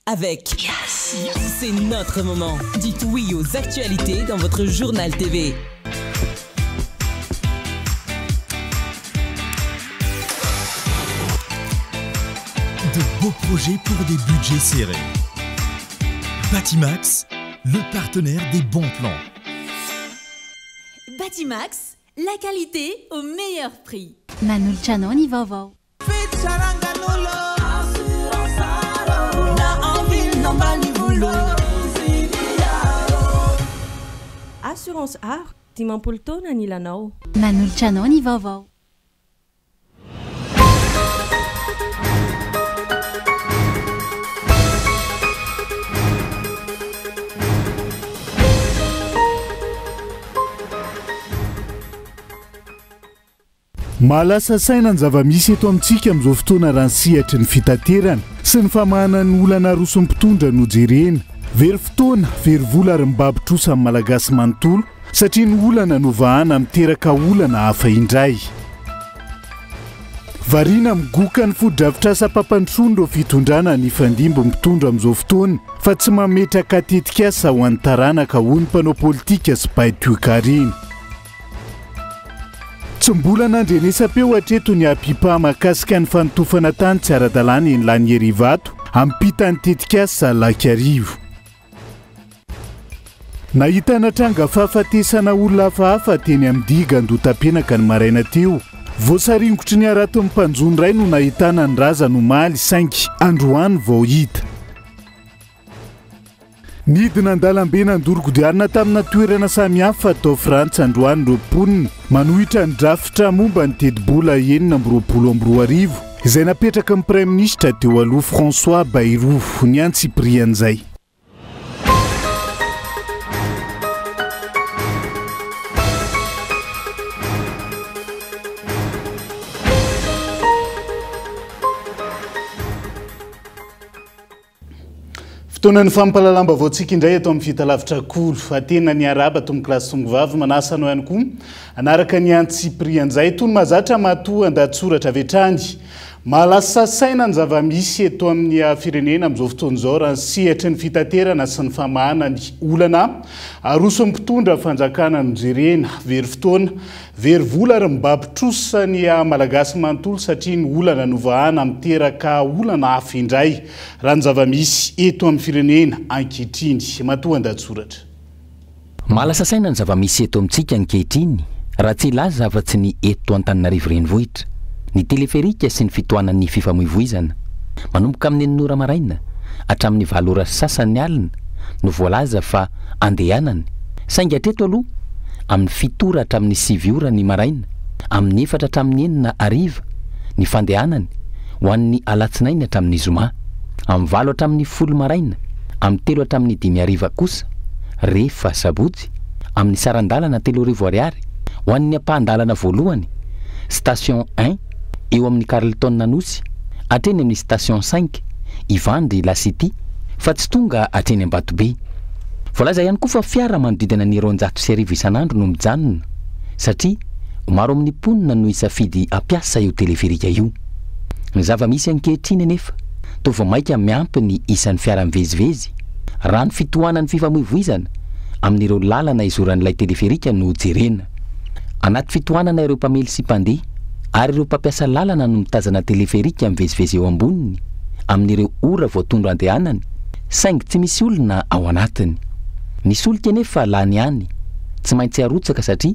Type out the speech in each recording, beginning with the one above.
Avec Yes. C'est notre moment. Dites oui aux actualités dans votre journal TV. De beaux projets pour des budgets serrés. Batimax, le partenaire des bons plans. Batimax, la qualité au meilleur prix. Manolotra anao ny vaovao. Assurance Art, 50 taona ny ilanao. Manolotra anao ny vaovao. Mahalasa saina ny zava-misy eto amintsika amin'izao fotoana raha ny sehatry ny fitaterana sy ny famahana ny olana aroson'ny mpitondra no jerena. Very fotoana, very vola ary mibaby trosa amin'ny Malagasy manontolo satria ny olana no vahana miteraka olana hafa indray. Variana migoka ny fotodrafitrasam-pampandrosoana ireo fitondrana nifandimby mitondra amin'izao fotoana fa tsy mametraka tetikasa ho an'ny taranaka hoy ny mpanao politika sy mpahay toekarena. Tsy mbola nandrenesam-peo hatreto ny APIPA mahakasika ny fanotofana tany tsy ara-dalàna eny Laniera Ivato ampitan'ny tetikasa Lac Arivo. Nahitana tranga fahafatesana olona hafahafa teny amin'ny digue Andohatapenaka ny maraina teo. Voasaringotry ny haraton'ny mpanjono iray no nahitana ny razana omaly saingy androany vao hita. Nidina an-dalambe nandoro kodiarana tamina toerana samihafa tao Frantsa androany ireo mponina manohitra ny drafitra momba ny tetibola 2026 izay napetraky ny praiminisitra teo aloha François Bayrou ny antsipirian'izay. Fotoanan'ny fampahalalam-baovaontsika indray eto amin'ny Fitalavitra Kolo. Atena ny arahaba tompokolahy sy tompokovavy, manasa anao ihany koa hanaraka ny antsipirian'izay toy ny mahazatra matoa an-dahatsoratra avy hatrany. Mahalasa saina ny zava-misy eto amin'ny firenena amin'izao fotoana izao raha ny sehatry ny fitaterana sy ny famahana ny olana aroson'ny mpitondra fanjakana no jerena. Very fotoana Very vola ary mibaby trosa ny Malagasy manontolo satria ny olana novahana miteraka olana hafa indray raha ny zava-misy eto amin'ny firenena ankehitriny. Matoa an-dahatsoratra. Mahalasa saina ny zava-misy eto amintsika ankehitriny raha tsy hilaza afa-tsy ny eto Antananarivo Renivohitra. Ny teleferika sy ny fitohanan'ny fifamoivoizana. Manomboka amin'ny enina ora maraina hatramin'ny valo ora sy sasany alina no voalaza fa andehanany, saingy hatreto aloha amin'ny fito ora hatramin'ny sivy ora ny maraina, amin'ny efatra hatramin'ny enina hariva ny fandehanany ho an'ny alatsinainy hatramin'ny zoma, amin'ny valo hatramin'ny folo maraina, amin'ny telo hatramin'ny dimy hariva kosa rehefa sabotsy, amin'ny saran-dalana 3000 ariary ho an'ny ampahan-dalana voalohany, station un, eo amin'ny Carlton Anosy hatreny amin'ny station cinq Ivandry La City fa tsy tonga hatreny Ambatobe. Voalaza ihany koa fa fiara manodidina ny 1200 isan'andro no mijanona satria maro amin'ny mponina no hisafidy hampiasa io teleferika io. Ny zava-misy ankehitriny anefa toa vao mainka miampy ny isan'ny fiara mivezivezy raha ny fitohanan'ny fifamoivoizana amin'ireo lalana izoran'ilay teleferika no jerena. Anaty fitohanana ireo mpamily sy mpandeha ary ireo mpampiasa lalana no mitazana teleferika mivezivezy eo amboniny amin'ireo ora voatondro andehanany saingy tsy misy olona ao anatiny. Ny solika anefa lany ihany, tsy maintsy arotsaka satria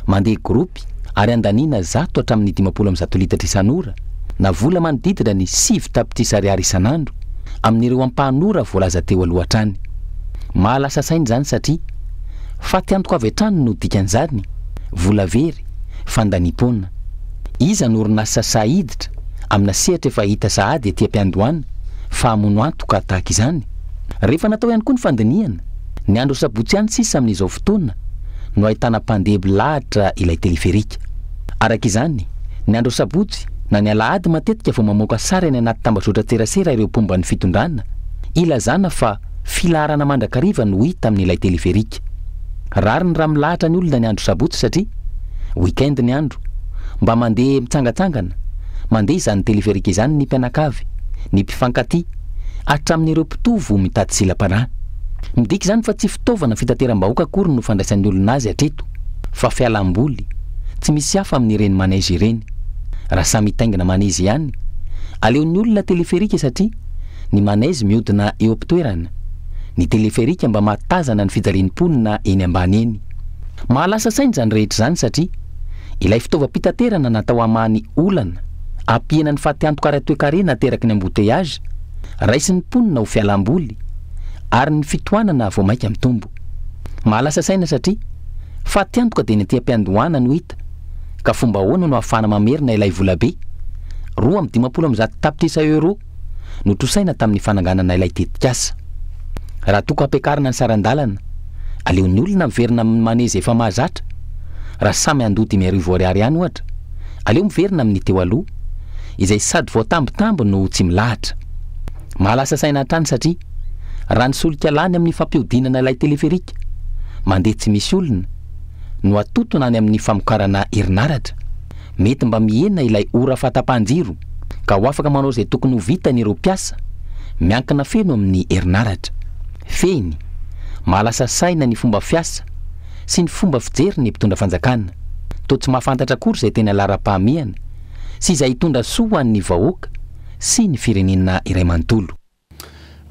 mandeha gropy ary andaniana 100 hatramin'ny 150 litatra isan'ora na vola manodidina ny 9 tapitrisa ariary isan'andro amin'ireo ampahan'ora voalaza teo aloha hatrany. Mahalasa saina izany satria faty antoka avy hatrany no dikan'izany, vola very, fandaniam-poana. Iza no orinasa sahy hiditra amina sehatra efa hita sahady ety am-piandohana fa hamono antoka tahaka izany? Rehefa natao ihany koa ny fandinihana, ny andro sabotsy ihany sisa amin'izao fotoana no ahitana mpandeha bilahatra ilay teleferika. Araka izany, ny andro sabotsy na ny alahady matetika vao mamoaka sary any anaty tambazotran-tserasera ireo mpomba ny fitondrana, ilazana fa filaharana mandrakariva no hita amin'ilay teleferika. Rariny raha milahatra ny olona ny andro sabotsy satria week-end ny andro, mba mandeha mitsangatsangana, mandeha izany teleferika izany ny mpianakavy, ny mpifankatia. hatramin'ireo mpitovo mitady silam-panahy. Midika izany fa tsy fitaovana fitateram-bahoaka akory no fandraisan'ny olona azy hatreto, fa fialam-boly, tsy misy hafa amin'ireny manège ireny. Raha samy hitaingina manège ihany, aleon'ny olona teleferika satria ny manège mihodina eo am-pitoerana, ny teleferika mba mahatazana ny fijalian'ny mponina eny ambany eny. Mahalasa saina izany rehetra izany satria ilay fitaovam-pitaterana natao hamaha ny olana hampihena ny fatiantoka ara-toekarena ateraky ny embouteillage, raisin'ny mponina ho fialam-boly ary ny fitohanana vao mainka mitombo. Mahalasa saina satria fatiantoka dia ny aty am-piandohana no hita ka fomba ahoana no ahafahana mamerina ilay volabe, 152 tapitrisa euros, notrosaina tamin'ny fananganana ilay tetikasa. Raha toa ka ampiakarina ny saran-dalana, aleon'ny olona miverina amin'ny maneze efa mahazatra, raha samy handoa 5000 ariary ihany ohatra, aleo miverina amin'ny teo aloha, izay sady voatambitamby no tsy milahatra. Mahalasa saina hatrany satria raha ny solika lany amin'ny fampihodinana ilay teleferika, mandeha tsy misy olona, no atotona any amin'ny famokarana herinaratra, mety mba mihena ilay ora fahatapahan-jiro ka ho afaka manao izay tokony ho vitany ireo mpiasa miankina feno amin'ny herinaratra. Fehiny, mahalasa saina ny fomba fiasa sy ny fomba fijery ny mpitondra fanjakana. Toa tsy mahafantatra akory izay tena laharam-pahamehana sy izay hitondra soa ho an'ny vahoaka sy ny firenena iray manontolo.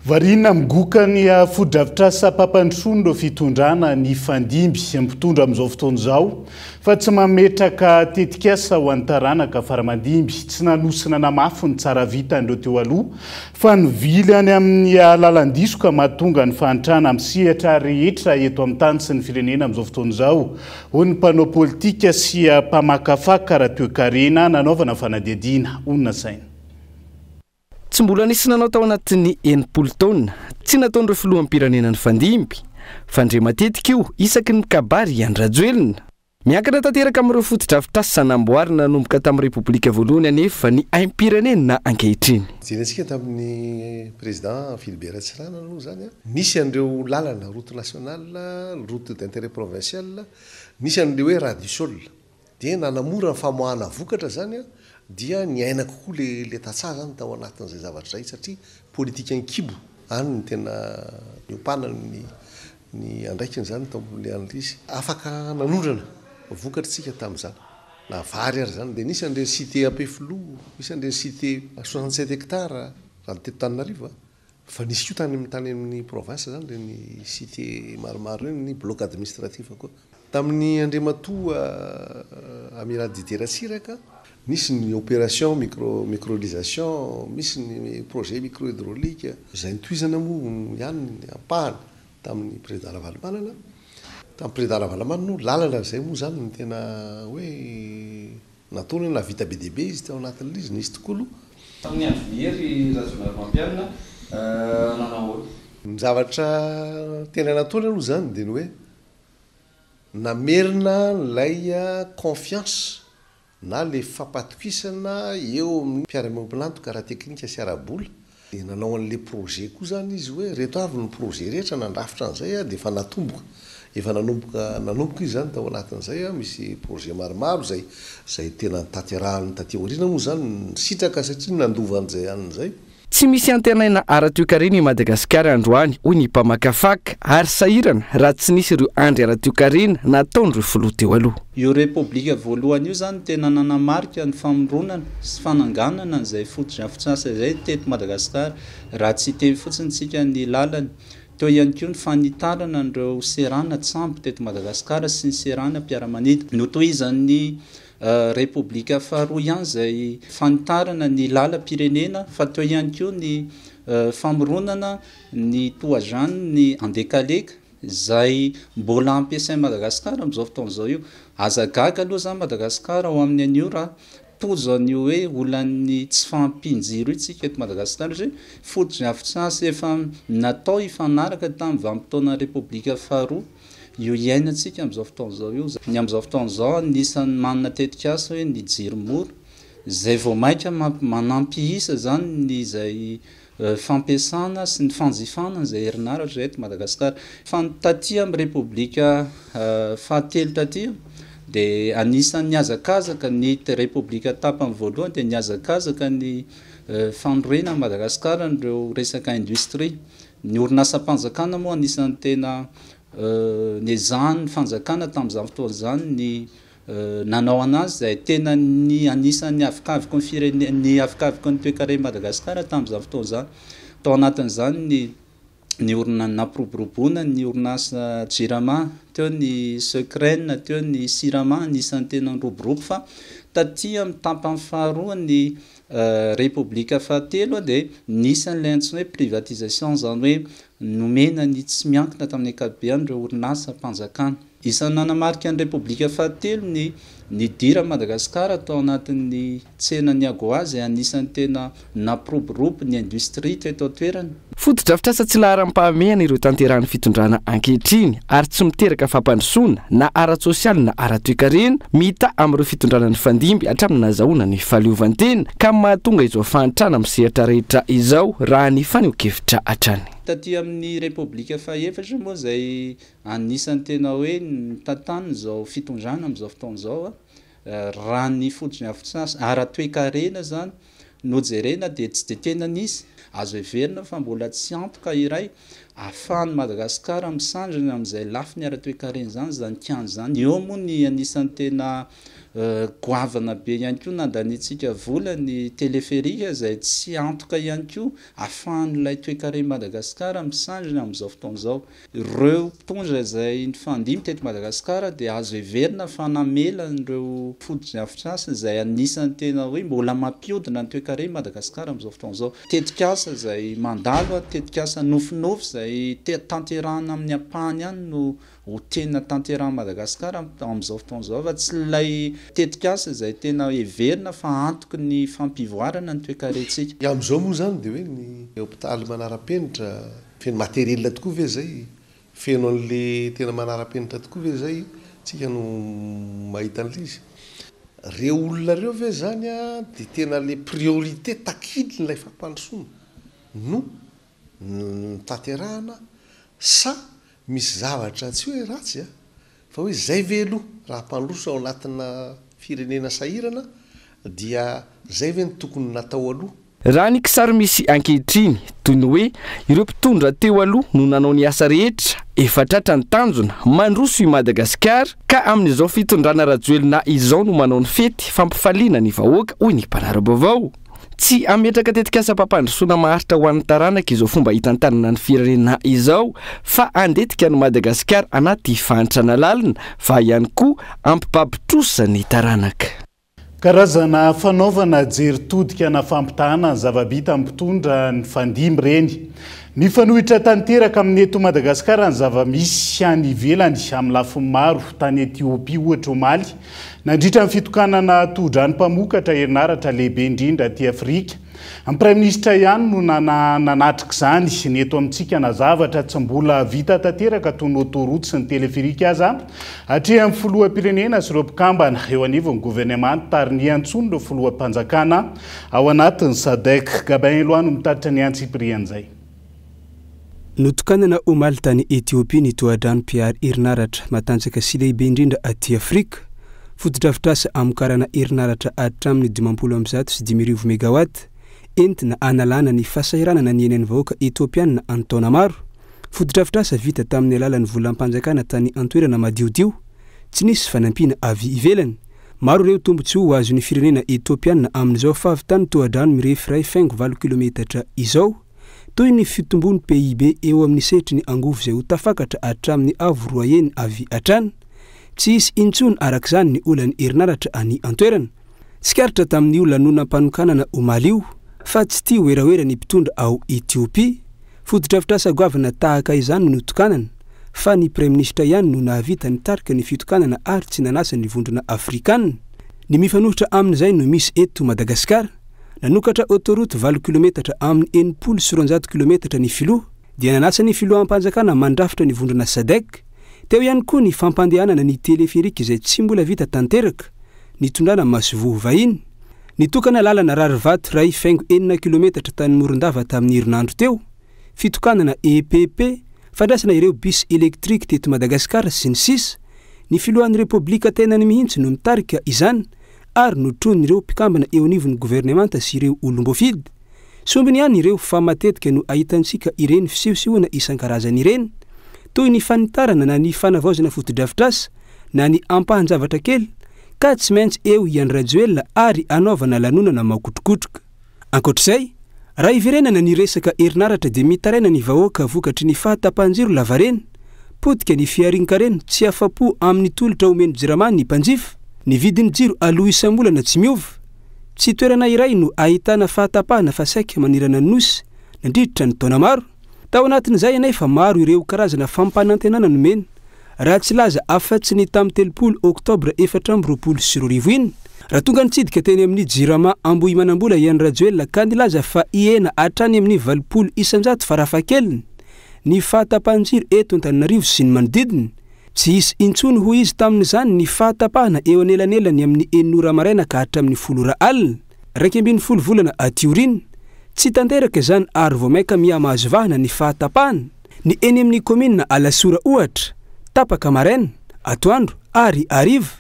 Variana migoka ny fotodrafitrasam-pampandrosoan'ireo fitondrana nifandimby mpitondra amin'izao fotoana izao fa tsy mametraka tetikasa ho an'ny taranaka faramandimby. Tsy nanosy nanamafy ny tsara vitan'ireo teo aloha fa nivily any amin'ny lalan-diso ka mahatonga ny fahantrana amin'ny sehatra rehetra eto amin'ny tany sy ny firenena amin'izao fotoana izao, hoy ny mpanao politika sy mpamakafaka ara-toekarena nanaovana fanadihadiana. Honina saina. Tsy mbola nisy nanao tao anatin'ny 60 taona, tsy nataon'ireo filoham-pirenena nifandimby. Fandre matetika io isaky ny mikabary i Andry Rajoelina. Miankina tanteraka amin'ireo fotodrafitrasa namboarina nanomboka tamin'ny Repoblika voalohany anefa ny aim-pirenena ankehitriny. Jerentsika tamin'ny Président Philibert Tsiranana aloha izany, nisy an'ireo lalana, route nationale, route d'intérêt provincial, nisy an'ilay hoe ras du sol. Dia nanamora ny famoahana vokatra izany an, dia niaina kokoa le le tantsaha izany tao anatin'izay zavatra izay satria politikan'ny kibo any no tena niompanany ny ny andraikiny izany tao amin'ilay an'ilay izy. Afaka nanondrana vokatra isika tamin'izany, na vary ary izany. Dia nisy an'ireny cité Ampefiloha, nisy an'ireny cité 67 hectares raha ny teto Antananarivo an. Fa nisy koa tany tany amin'ny province zany ireny cité maromaro ireny, ny bloc administratif koa. Tamin'ny Andriamatoa Amiral Didier Ratsiraka, nisy ny opération micro microlisation, misy ny projet micro hydraulique, izay notohizana moa ihany ny ampahany tamin'ny Président Ravalomanana. Tamin'ny Président Ravalomanana moa lalana izay moa izany no tena hoe Nataony hoe nahavita be dia be izy tao anatin'ilay izy, nisy tokoa aloha. Tamin'ny andron'i Hery Rajaonarimampianina, nanao ahoana? Ny zavatra tena nataony aloha izany dia ny hoe namerina an'ilay confiance na ilay fampatokisana eo amin'ny mpiara-miombon'antoka ara-teknika sy ara-bola. Dia nanao an'ilay projet koa izany izy hoe ireto avy ny projet rehetra nandrafitra an'izay dia efa natomboka, efa nanomboka nanomboka izy izany tao anatin'izay, misy projet maromaro izay izay tena notanterahiny taty aoriana moa izany nisitraka satria nandova an'izay an'izay. Tsy misy antenaina ara-toekarena i Madagasikara androany, hoy ny mpamakafaka, ary sahirana raha tsy nisy ireo andry ara-toekarena nataon'ireo filoha teo aloha. Io Repoblika voalohany io izany no tena nanamarika ny famoronana sy fananganana an'izay fotodrafitrasa izay teto Madagasikara, raha tsy hiteny fotsiny isika ny lalana. Teo ihany koa ny fanitarana an'ireo seranan-tsambo teto Madagasikara sy ny seranam-piaramanidina. Notohizan'ny Repoblika faharoa ihany izay fanitarana ny lalam-pirenena fa teo ihany koa ny famoronana ny tohadrano Andekaleka izay mbola ampiasain'i Madagasikara amin'izao fotoana izao io. Aza gaga aloha izany Madagasikara ao amin'ny an'io raha tojo an'io hoe olan'ny tsy fahampian-jiro io tsika eto Madagasikara satria fotodrafitrasa efa natao hifanaraka tamin'ny vanim-potoanan'ny Repoblika faharoa io iainantsika amin'izao fotoana izao io. Ny amin'izao fotoana izao anisan'ny manana tetikasa hoe ny jiro mora izay vao mainka manampy isa izany ny izay fampiasana sy ny fanjifana izay herinaratra eto Madagasikara. Fa ny taty amin'ny Repoblika fahatelo taty dia anisan'ny nihazakazaka ny Repoblika tapany voalohany dia nihazakazaka ny fanorenan'i Madagasikara an'ireo resaka industrie. Ny orinasam-panjakana moa anisan'ny tena nezahan'ny fanjakana tamin'izany fotoana izany ny nanao anazy izay tena ny anisan'ny avokavoky ny firene, ny avokavoky ny toekaren'i Madagasikara tamin'izany fotoana izany. Tao anatin'izany ny ny orina nampiroboroboana ny orinasa Jirama, teo ny Secren, teo ny Sirama anisan'ny tena niroborobo fa taty amin'ny tapany faharoa ny Repoblika fahatelo dia nisy an'ilay antsoina hoe privatisation, izany hoe nomena ny tsy miankina tamin'ny ankapobeany ireo orinasam-panjakana. Isan'ny nanamarika ny Repoblika fahatelo ny nidiran'i Madagasikara tao anatin'ny tsenan'ny AGOA izay anisan'ny tena nampiroborobo ny industria teto an-toerana. Fotodrafitrasa tsy laharam-pahamehana ireo tanterahan'ny fitondrana ankehitriny ary tsy miteraka fampandrosoana na ara-tsosialy na ara-toekarena mitaha amin'ireo fitondrana nifandimby hatramin'ny nahazahoana ny fahaleovantena ka mahatonga izao fahantrana amin'ny sehatra rehetra izao raha ny fanehoan-kevitra hatrany. Taty amin'ny Repoblika fahefatra moa izay anisan'ny tena hoe nitantanina izao fitondrana amin'izao fotoana izao raha ny fotodrafitrasa ara-toekarena izany no jerena dia tsy dia tena nisy. Azo heverina fa mbola tsy antoka iray ahafahan'i Madagasikara misandrana amin'izay lafiny ara-toekarena izany izany kianja izany. Eo moa ny anisan'ny tena goavana be ihany koa nandaniantsika vola ny teleferika izay tsy antoka ihany koa ahafahan'ilay toekaren'i Madagasikara misandrana amin'izao fotoana izao. Ireo mpitondra izay nifandimby teto Madagasikara dia azo heverina fa namela an'ireo fotodrafitrasa izay anisan'ny tena hoe mbola mampihodina ny toekaren'i Madagasikara amin'izao fotoana izao. Tetikasa izay mandalo, tetikasa nofinofy izay tanterahina amin'ny ampahany ihany no ho tena tanterahin'i Madagasikara amin'izao fotoana izao fa tsy ilay tetikasa izay tena heverina fa antoky ny fampivoarana ny toekarentsika. Amin'izao moa izany dia hoe ny hopitaly manara-penitra Feno matériel tokoa ve zay? Feno an'le tena manara-penitra tokoa ve zay? Tsika no mahita an'le izy. Reo olona reo ve zany an de tena le priorité takian'ilay fampandrosoana no tanterahana sa misy zavatra tsy hoe ratsy an fa hoe zay ve aloha raha hampandroso ao anatina firenena sahirana dia zay ve no tokony natao aloha? Raha ny kisary misy ankehitriny, toy ny hoe ireo mpitondra teo aloha no nanao ny asa rehetra, efa tratra ny tanjona, mandroso i Madagasikara, ka amin'izao fitondrana Rajoelina izao no manao ny fety fampifaliana ny vahoaka, hoy ny mpanara-baovao. Tsy hametraka tetikasam-pampandrosoana maharitra ho an'ny taranaka izao fomba hitantanana ny firenena izao fa handetika an'i Madagasikara anaty fahantrana lalina fa ihany koa hampibaby trosa ny taranaka. Karazana fanaovana jery todika na fampitahana ny zava-bita amin'ny mpitondra nifandimby ireny. Mifanohitra tanteraka amin'ny eto Madagasikara ny zava-misy any ivelany amin'ny lafiny maro, tany Etiopia ohatra omaly, nandritra ny fitokanana tohodrano mpamokatra herinaratra lehibe indrindra aty Afrika. Ny Praiminisitra ihany no nanatrika izany. Ny eto amintsika na zavatra tsy mbola vita tanteraka toy ny autoroute sy ny téléphérique aza atrehan'ny filoham-pirenena sy ireo mpikambana eo anivon'ny governemanta ary niantsoan'ireo filoham-panjakana ao anatin'ny Sadec. Gabin Eloi no mitatitra ny antsipirian'izay. Notokanana omaly tany Etiopia ny tohadrano mpihary herinaratra matanjaka sy lehibe indrindra aty Afrika. Fotodrafitrasa hamokarana herinaratra hatramin'ny 150 megawatt, entina hanalana ny fahasahiranana niainan'ny vahoaka Etiopiana an-taona maro. Fotodrafitrasa vita tamin'ny alalan'ny volam-panjakana tany an-toerana madiodio, tsy nisy fanampiana avy ivelany. Maro ireo tombontsoa ho azon'ny firenena Etiopiana amin'izao fahavitan'ny tohadrano mirefy iray faingo valo kilometatra izao. toy ny fitombon'ny PIB eo amin'ny sehatry ny angovo izay ho tafakatra hatramin'ny avo roa heny avy hatrany. Tsy hisy intsony araka izany ny olan'ny herinaratra any an-toerana. Tsikaritra tamin'io lanonam-panokanana omaly io fa tsy tia werawera ny mpitondra ao Etiopia. Fotodrafitrasa goavana tahaka izany no notokanana, fa ny praiminisitra ihany no nahavita nitarika ny fitokanana ary tsy nanasa ny vondrona afrikanina. Ny mifanohitra amin'izay no misy eto Madagasikara. Nanokatra autoroute valo kilometatra amin'ny 260 kilometatra ny filoha, dia nanasa ny filoham-panjakana mandrafitra ny vondrona Sadec. Teo ihany koa ny fampandehanana ny téléphérique izay tsy mbola vita tanteraka, nitondrana masoivoho vahiny. Nitokana lalana rarivato iray faingo enina kilometatra tany Morondava tamin'ny herinandro teo, fitokanana EPP, fandraisana ireo bus électrique teto Madagasikara, sy ny sisa Ny filohan'ny Repoblika tenany mihitsy no mitarika izany ary notronin'ireo mpikambana eo anivon'ny governemanta sy ireo olom-boafidy. Sombiny ihany ireo fa matetika no ahitantsika ireny fisehosehoana isan-karazany ireny, toy ny fanitarana na ny fanavaozana fotodrafitrasa na ny ampahan-javatra kely, ka tsy maintsy eo i Andry Rajoelina ary anaovana lanonana makotrokotroka. Ankoatr'izay, raha hiverenana ny resaka herinaratra dia mitaraina ny vahoaka vokatry ny fahatapahan-jiro lavareny, potika ny fiharian-karena, tsy afa-po amin'ny tolotra omen'ny Jirama ny mpanjifa, ny vidin'ny jiro aloa isam-bolana tsy miova. Tsy toerana iray no ahitana fahatapahana fa saika manerana ny Nosy nandritra ny taona maro. Tao anatin'izay anefa maro ireo karazana fampanantenana nomena, raha tsy hilaza afa-tsy ny tamin'ny 30 oktobra 2024 iny, raha tonga nitsidika teny amin'ny Jirama Ambohimanambola i Andry Rajoelina ka nilaza fa hihena hatrany amin'ny 80% farafahakeliny ny fahatapahan-jiro eto Antananarivo sy ny manodidina. Tsy hisy intsony hoy izy tamin'izany ny fahatapahana eo anelanelan'ny amin'ny enina ora maraina ka hatramin'ny 10 ora alina, 11 volana aty aoriana. Tsy tanteraka izany ary vao mainka miha-mahazo vahana ny fahatapahana. Ny eny amin'ny kaominina Alasora ohatra, tapaka maraina, atoandro ary hariva,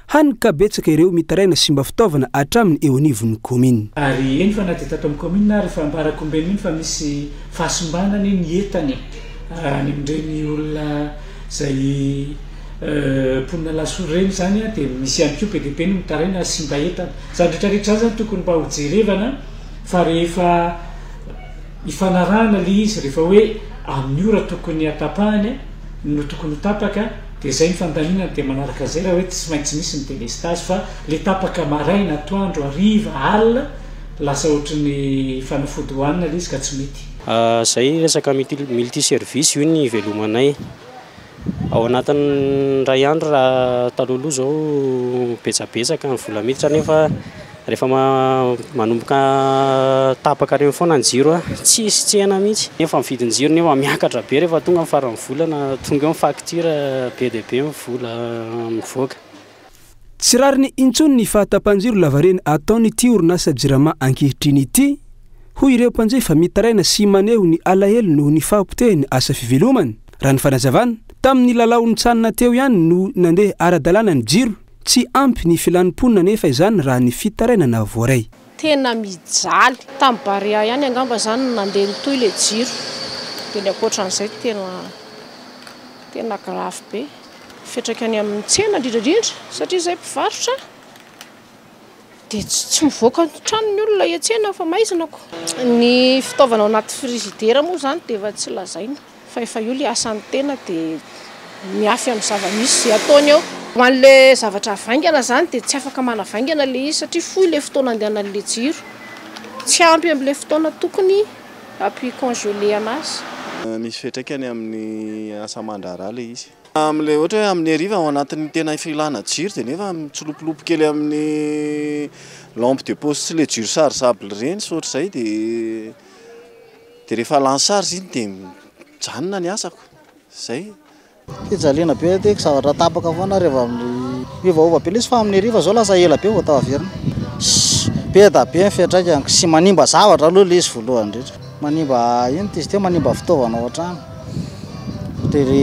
hany ka betsaka ireo mitaraina simba fitaovana hatramin'ny eo anivon'ny kaominina. Ary eny fa na dia tato amin'ny kaominina ary efa ambarako ombeny iny fa misy fahasimbana anie ny entana e! Any amin'ireny olona izay mponina Alasora ireny izany dia misy ihany koa be dia be ny mitaraina simba entana. Izany rehetra rehetra izany izany tokony mba ho jerevana fa rehefa ifanarahana ilay izy, rehefa hoe amin'ny ora tokony hatapahany no tokony ho tapaka dia izay ny fandaminana dia manaraka izay raha hoe tsy maintsy misy ny delestazy fa le tapaka maraina, atoandro, hariva, alina lasa ohatry ny fanafody hohanina ilay izy ka tsy mety. Zay resaka multi service io ny ivelomanay. Ao anatin'ny iray andro raha talohaloha izao betsabetsaka ny vola miditra nefa rehefa manomboka tapaka ireny foana ny jiro tsisy tsena mihitsy. Nefa ny vidin-jiro nefa miakatra be rehefa tonga ny faran'ny volana, tonga eo ny facture be dia be ny vola mivoaka. Tsy rariny intsony ny fahatapahan-jiro lavareny ataon'ity orinasa Jirama ankehitriny ity, hoy ireo mpanjifa mitaraina sy maneho ny alahelo noho ny fahapotehan'ny asa fivelomany. Raha ny fanazavana, tamin'ny lalao nitsanona teo ihany no nandeha ara-dalàna ny jiro, tsy ampy ny filan'ny mponina anefa izany raha ny fitarainana voaray. Tena mijaly. Tamin'ny Barea ihany angamba izany no nandeha nitohy ilay jiro, dia ny ankoatran'izay tena tena grave be. Fiantraikany amin'ny tsena indrindra indrindra satria izahay mpivarotra dia tsy mivoaka ny trano ny olona hiantsena fa maizina ko. Ny fitaovana ao anaty frizidera moa izany dia efa tsy lazaina fa efa io ilay asan'ny tena dia mihafy amin'ny zava-misy izay ataony eo. Ho an'ilay zavatra havaingana izany dia tsy afaka manavaingana ilay izy satria fohy ilay fotoana andehanan'ilay jiro, tsy ampy amin'ilay fotoana tokony hampi-congeler anazy. Misy fiantraikany amin'ny asa aman-draharaha ilay izy. Amin'ilay ohatra hoe amin'ny hariva ao anatin'ny tena filana jiro dia nefa mitsilopilopy kely amin'ny lampe de poche sy ilay jiro chargeable ireny sy ohatr'izay dia dia rehefa lany charge iny dia mijanona ny asako. Izay. Fijaliana be aty, zavatra tapaka foana rehefa amin'ny, miovaova be ilay izy fa amin'ny hariva izao lasa ela be vao tafaverina. Be dia be ny fiantraikany sy manimba zavatra aloha ilay izy voalohany indrindra. Manimba inona izy teo, manimba fitaovana ao an-trano. Dia le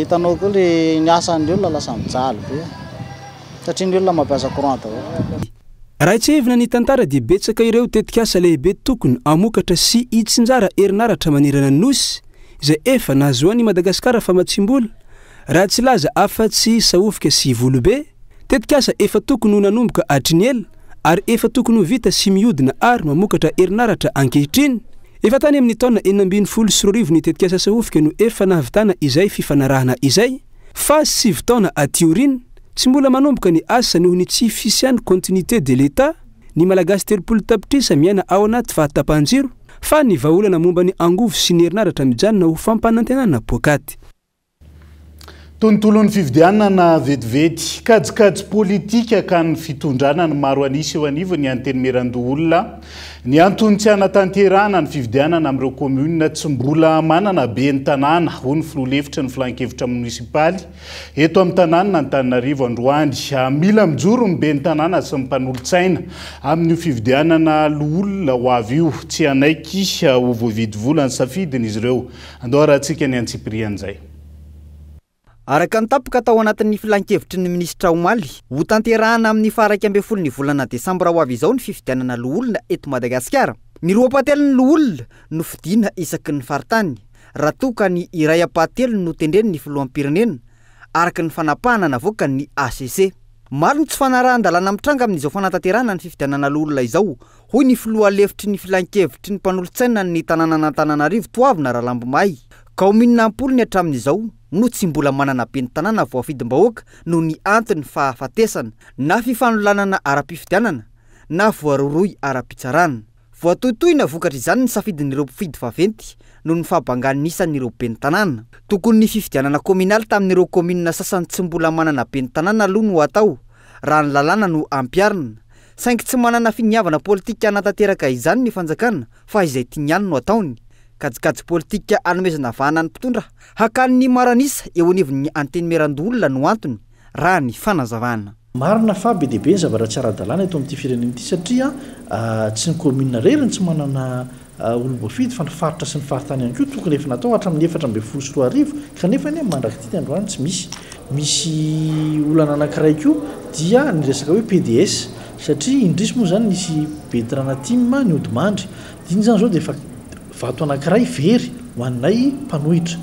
hitanao koa le ny asan'ny olona lasa mijaly be satria ny olona mampiasa courant daholo. Raha tsiahivina ny tantara dia betsaka ireo tetikasa lehibe tokony hamokatra sy hitsinjara herinaratra manerana ny Nosy izay efa nahazoan'i Madagasikara famatsiam-bola raha tsy hilaza afa-tsy Sahofika sy Volobe, tetikasa efa tokony ho nanomboka hatry ny ela ary efa tokony ho vita sy mihodina ary mamokatra herinaratra ankehitriny. Efa tany amin'ny taona 2016 ny tetikasa Sahofika no efa nahavitana izay fifanarahana izay, fa sivy taona aty aoriana, tsy mbola manomboka ny asa noho ny tsy fisian'ny continuité de l'Etat, ny Malagasy 30 tapitrisa miaina ao anaty fahatapahan-jiro, fa ny vahaolana momba ny angovo sy ny herinaratra mijanona ho fampanantenana poakaty. Tontolon'ny fifidianana vetivety, kajikajy politika ka ny fitondrana ny maro an'isa eo anivon'ny Antenimierandoholona. Ny antony tsy hanatanterahana ny fifidianana amin'ireo kaominina tsy mbola manana ben'ny tanàna, hoy ny filoha lefitry ny filankevitra monisipaly eto amin'ny tanàna Antananarivo androany. Mila mijoro ny ben'ny tanàna sy ny mpanolotsaina amin'io fifidianana loholona ho avy io. Tsy hanaiky ho voavidy vola ny safidiny izy ireo. Andao arahantsika ny antsipirian'izay. Araka ny tapaka tao anatin'ny filankevitry ny minisitra omaly, hotanterahana amin'ny faha 11 ny volana desambra ho avy izao ny fifidianana loholona eto Madagasikara. Ny roa ampahatelon'ny loholona no fidiana isaky ny faritany, raha toa ka ny iray ampahatelony no tendren'ny filoham-pirenena, araka ny fanapahana navoakan'ny hcc. Maro ny tsy fanarahan-dalàna mitranga amin'izao fanatanterahana ny fifidianana loholona izao, hoy ny filoha lefitry ny filankevitry ny mpanolotsaina ny tanànan'Antananarivo Toavina Ralambomahay. Kaominina am-polony hatramin'izao no tsy mbola manana ben'ny tanàna voafidim-bahoaka noho ny antony fahafatesana, na fifanolanana ara-pifidianana, na voarohirohy ara-pitsarana. Voatohitohina vokatr'izany ny safidin'ireo mpifidy vaventy noho ny fahabangan'ny isan'ireo ben'ny tanàna. Tokony ny fifidianana kaominaly tamin'ireo kaominina sasany tsy mbola manana ben'ny tanàna aloha no atao, raha ny lalàna no ampiharina. Saingy tsy manana finiavana politika hanatanteraka izany ny fanjakana fa izay tiany ihany no ataony. Kajikajy politika hanomezana vahana ny mpitondra hakany ny maro an'isa eo anivon'ny Antenimierandoholona no antony, raha ny fanazavana. Marina fa be dia be ny zavatra tsy ara-dalàna eto amin'ity firenena ity satria tsy ny commune irery no tsy manana olom-boafidy fa ny faritra sy ny faritany ihany koa tokony efa natao hatramin'ny 2014 kanefa anie mandrak'ity ny androany tsy misy. Misy olana anankiray koa dia ny resaka hoe PDS satria indrisy moa izany nisy ben'ny tim nihodimandry dia iny izany izao dia efa vato anankiray very ho anay mpanohitra.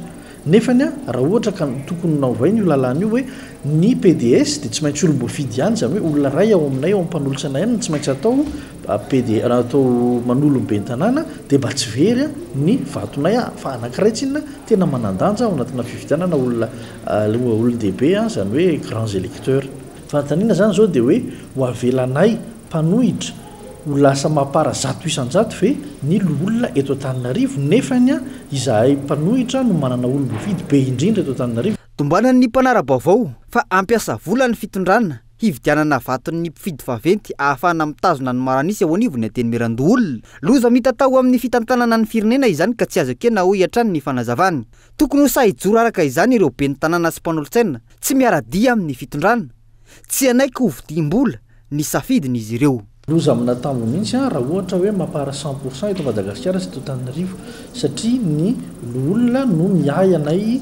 Nefany an, raha ohatra ka tokony naovaina io lalàna io hoe ny pds dia tsy maintsy olom-boafidy ihany, izany hoe olona iray ao aminay ao amin'ny mpanolotsaina ihany no tsy maintsy atao PD, atao manolo ny ben'ny tanàna dia mba tsy very ny vatonay fa anankiray tsinona tena manan-danja ao anatina fifidianana olona olon-dehibe izany hoe grands électeurs. Fanontaniana izany izao dia hoe ho avelanay mpanohitra ho lasa mapar 100% ve ny loholona eto Antananarivo nefany izahay mpanohitra no manana olom-boafidy be indrindra eto Antananarivo. Tombanan'ny mpanara-baovao fa hampiasa vola ny fitondrana hividianana vaton'ny mpifidy vaventy ahafahana mitazona ny maro an'isa eo anivon'ny Antenimierandoholona. Loza mitatao amin'ny fitantanana ny firenena izany ka tsy azo ekena hoy hatrany ny fanazavany. Tokony ho sahy hijoro araka izany ireo ben'ny tanàna sy mpanolotsaina tsy miara-dia amin'ny fitondrana. Tsy hanaiky ho vidiam-bola ny safidiny izy ireo. Loza amina tambo mihitsy raha ohatra hoe mapar 100% eto Madagasikara sy eto Antananarivo satria ny loholona no miahy anay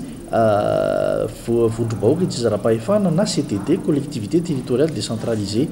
vondrom-bahoaka itsinjaram-pahefana na CTD, collectivité territoriale décentralisée,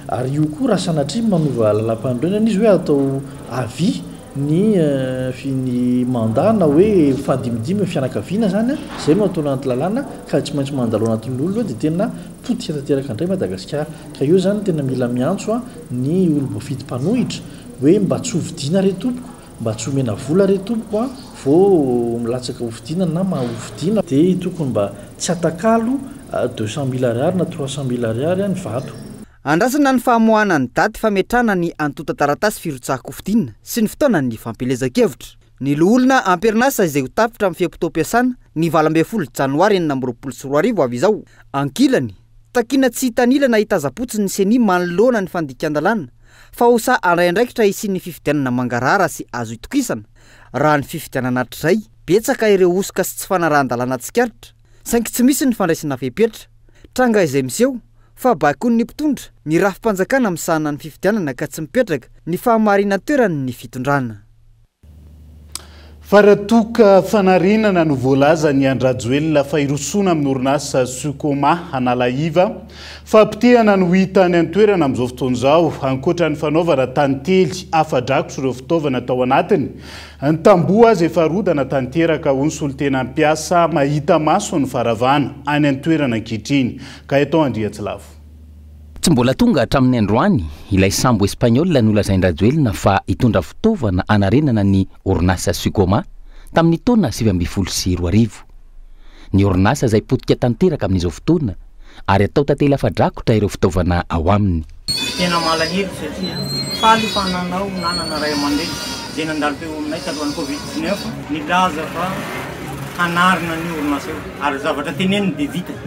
ary io koa raha sanatria manova lalàmpanorenana izy hoe atao à vie ny ny mandat na hoe mifandimidimy ny fianakaviana zany zay no atao anaty lalàna ka tsy maintsy mandalo anatin'ny olona dia tena potika tanteraka indray Madagasikara ka eo zany tena mila miantso ny olom-boafidy mpanohitra hoe mba tsy hovidiana re tompoko mba tsy homena vola re tompoko vao milatsaka hofidiana na maha-hofidiana dia tokony mba tsy atakalo 200 mille ariary na 300 mille ariary ny vato. Andrasana ny famoahana ny daty fametrahana ny antontan-taratasy firotsahan-kofidina sy ny fotoanan'ny fampielezan-kevitra. Ny loholona am-perinasa izay ho tapitra amin'ny fe-potoam-piasana ny 18 janoary 2026 avy izao. Ankilany, takiana tsy hitanila na hitazam-potsiny ny Ceni manoloana ny fandikan-dalàna fa ho sahy handray andraikitra hisian'ny fifidianana mangarahara sy azo itokisana. Raha ny fifidianana hatrizay, betsaka ireo hosoka sy tsy fanarahan-dalàna tsikaritra, saingy tsy misy ny fandraisana fepetra. Tranga izay miseho fa baikoin'ny mpitondra ny rafi-panjakana misahana ny fifidianana ka tsy mipetraka ny fahamarinan-toeran'ny fitondrana. Fa raha toa ka fanarenana no voalazan'i Andry Rajoelina fa hirosoana amin'ny orinasa Sucoma Analaiva, fahapotehana no hita any an-toerana amin'izao fotoana izao, ankoatra ny fanaovana tantely afa-drakotra ireo fitaovana tao anatiny. Ny tamboho aza efa rodana tanteraka, hoy ny solontena mpiasa mahita maso ny faharavana any an-toerana ankehitriny. Gaëtan Andriatsilavo. Tsy mbola tonga hatramin'ny androany ilay sambo espagnol nolazain-dRajoelina fa hitondra fitaovana hanarenana ny orinasa Sucoma tamin'ny taona 2019. Ny orinasa izay potika tanteraka amin'izao fotoana ary atao tantely afa-drakotra ireo fitaovana ao aminy. Tena malahelo satria faly fa nanao nanana ray aman-dreny izay nandalo teo aminay talohan'ny covid 19 nilaza fa hanarina an'io orinasa io ary zavatra teneniny dia vitany.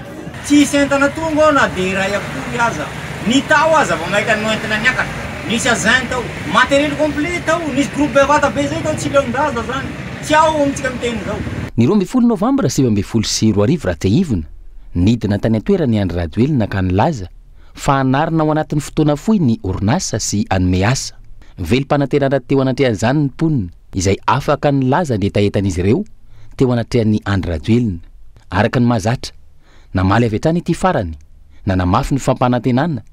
Tsisy entana tonga ao na dia iray akory aza. Ny tao aza vao maika noentina niakatra. Nisy agent tao. Matériel complet tao. Nisy groupe bevata be zay tao tsy leon-daza zany. Tsy ao amintsika miteny zao. Ny 12 novambra 2019 raha tsiahivina, nidina tany an-toerana i Andry Rajoelina ka nilaza fa hanarina ao anatin'ny fotoana fohy ny orinasa sy hanome asa. Velom-panantenana teo anatrehan'izany ny mponina, izay afaka nilaza ny hetahetan'izy ireo teo anatrehan'i Andry Rajoelina. Araka ny mahazatra, Namaly avy hatrany ity farany, nanamafy ny fampanantenana,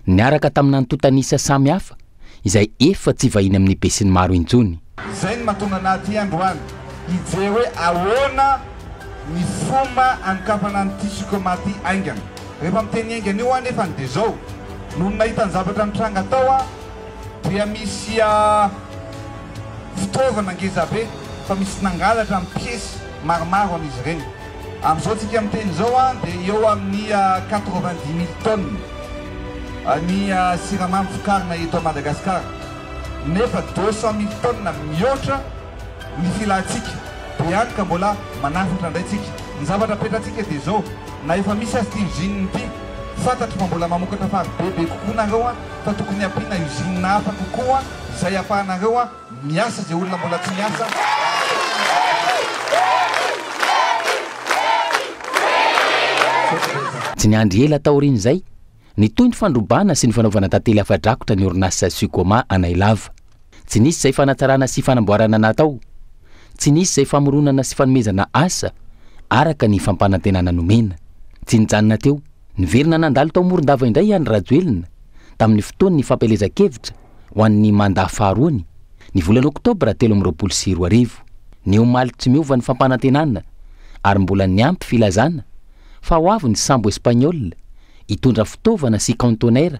niaraka tamina antontan'isa samihafa izay efa tsy vahiny amin'ny besinimaro intsony. Izay no mahatonga anah aty androany, hijery hoe ahoana ny fomba hanokafana an'ity Sucoma ity haingana. Rehefa miteny haingana io aho nefany dia izao, nony nahita ny zavatra nitranga tao aho dia misy fitaovana ngezabe fa misy nangalatra ny piesy maromaro an'izy ireny. Amin'izao tsika miteny izao dia eo amin'ny 90 000 tonnes ny siramamy vokarina eto Madagasikara nefa 200 000 tonnes mihoatra ny filantsika be ihany ka mbola manafatra indray tsika. Ny zavatra apetratsika dia izao, na efa misy aza ity usine ity, fantatro fa mbola mamokatra fary bebe kokoa nareo fa tokony ampiana usine hafa kokoa izay afahanareo miasa izay olona mbola tsy miasa. Tsy niandry ela taorian'izay, nitohy ny fandrobana sy ny fanaovana tantely afa-drakotra ny orinasa Sucoma Anailava. Tsy nisy izay fanatsarana sy fanamboarana natao. Tsy nisy izay famoronana sy fanomezana asa araka ny fampanantenana nomena. Tsy nijanona teo, niverina nandalo tao Morondava indray i Andry Rajoelina tamin'ny fotoan'ny fampielezan-kevitra ho an'ny mandat faharoany, ny volana oktobra 2023. Ny omaly tsy miova ny fampanantenana ary mbola niampy filazana fa ho avy ny sambo espagnol hitondra fitaovana sy kaontenera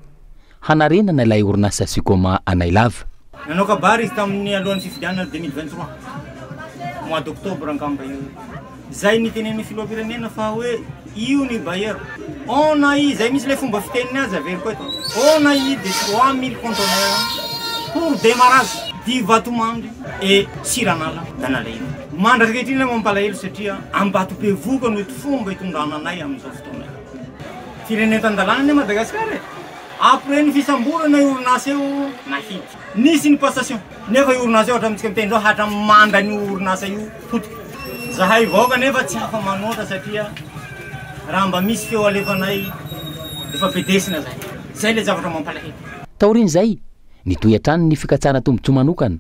hanarenana ilay orinasa Sucoma Anailava. Nanao kabary izy tamin'ny alohan'ny fifidianana 2023, mois d'octobre angamba io. Izay nitenenin'ny filoham-pirenena fa hoe io ny bailleur. On a eu, izay mihitsy ilay fomba fiteniny azy averiko eto. On a eu des 3000 conteneurs pour démarrage du Vatomandry et Siranala d'Analahelo. Mandraka ankehitriny ilay mampalahelo satria Ambatobevohoka no fomba itondrana anay amin'izao fotoana izao. Firenena tan-dalàna anie Madagasikara e! Après ny fisamborana io orinasa io nahitsy. Nisy ny passation. Nefa io orinasa io hatramintsika miteny zao hatramin'ny mandan'io orinasa io potika. Zahay vahoaka nefa tsy afa-manoatra satria raha mba misy feo alefanay efa bedesina zahay. Zay le zavatra mampalahelo. Taorian'izay, nitohy hatrany ny fikatsahana tombontsoa manokana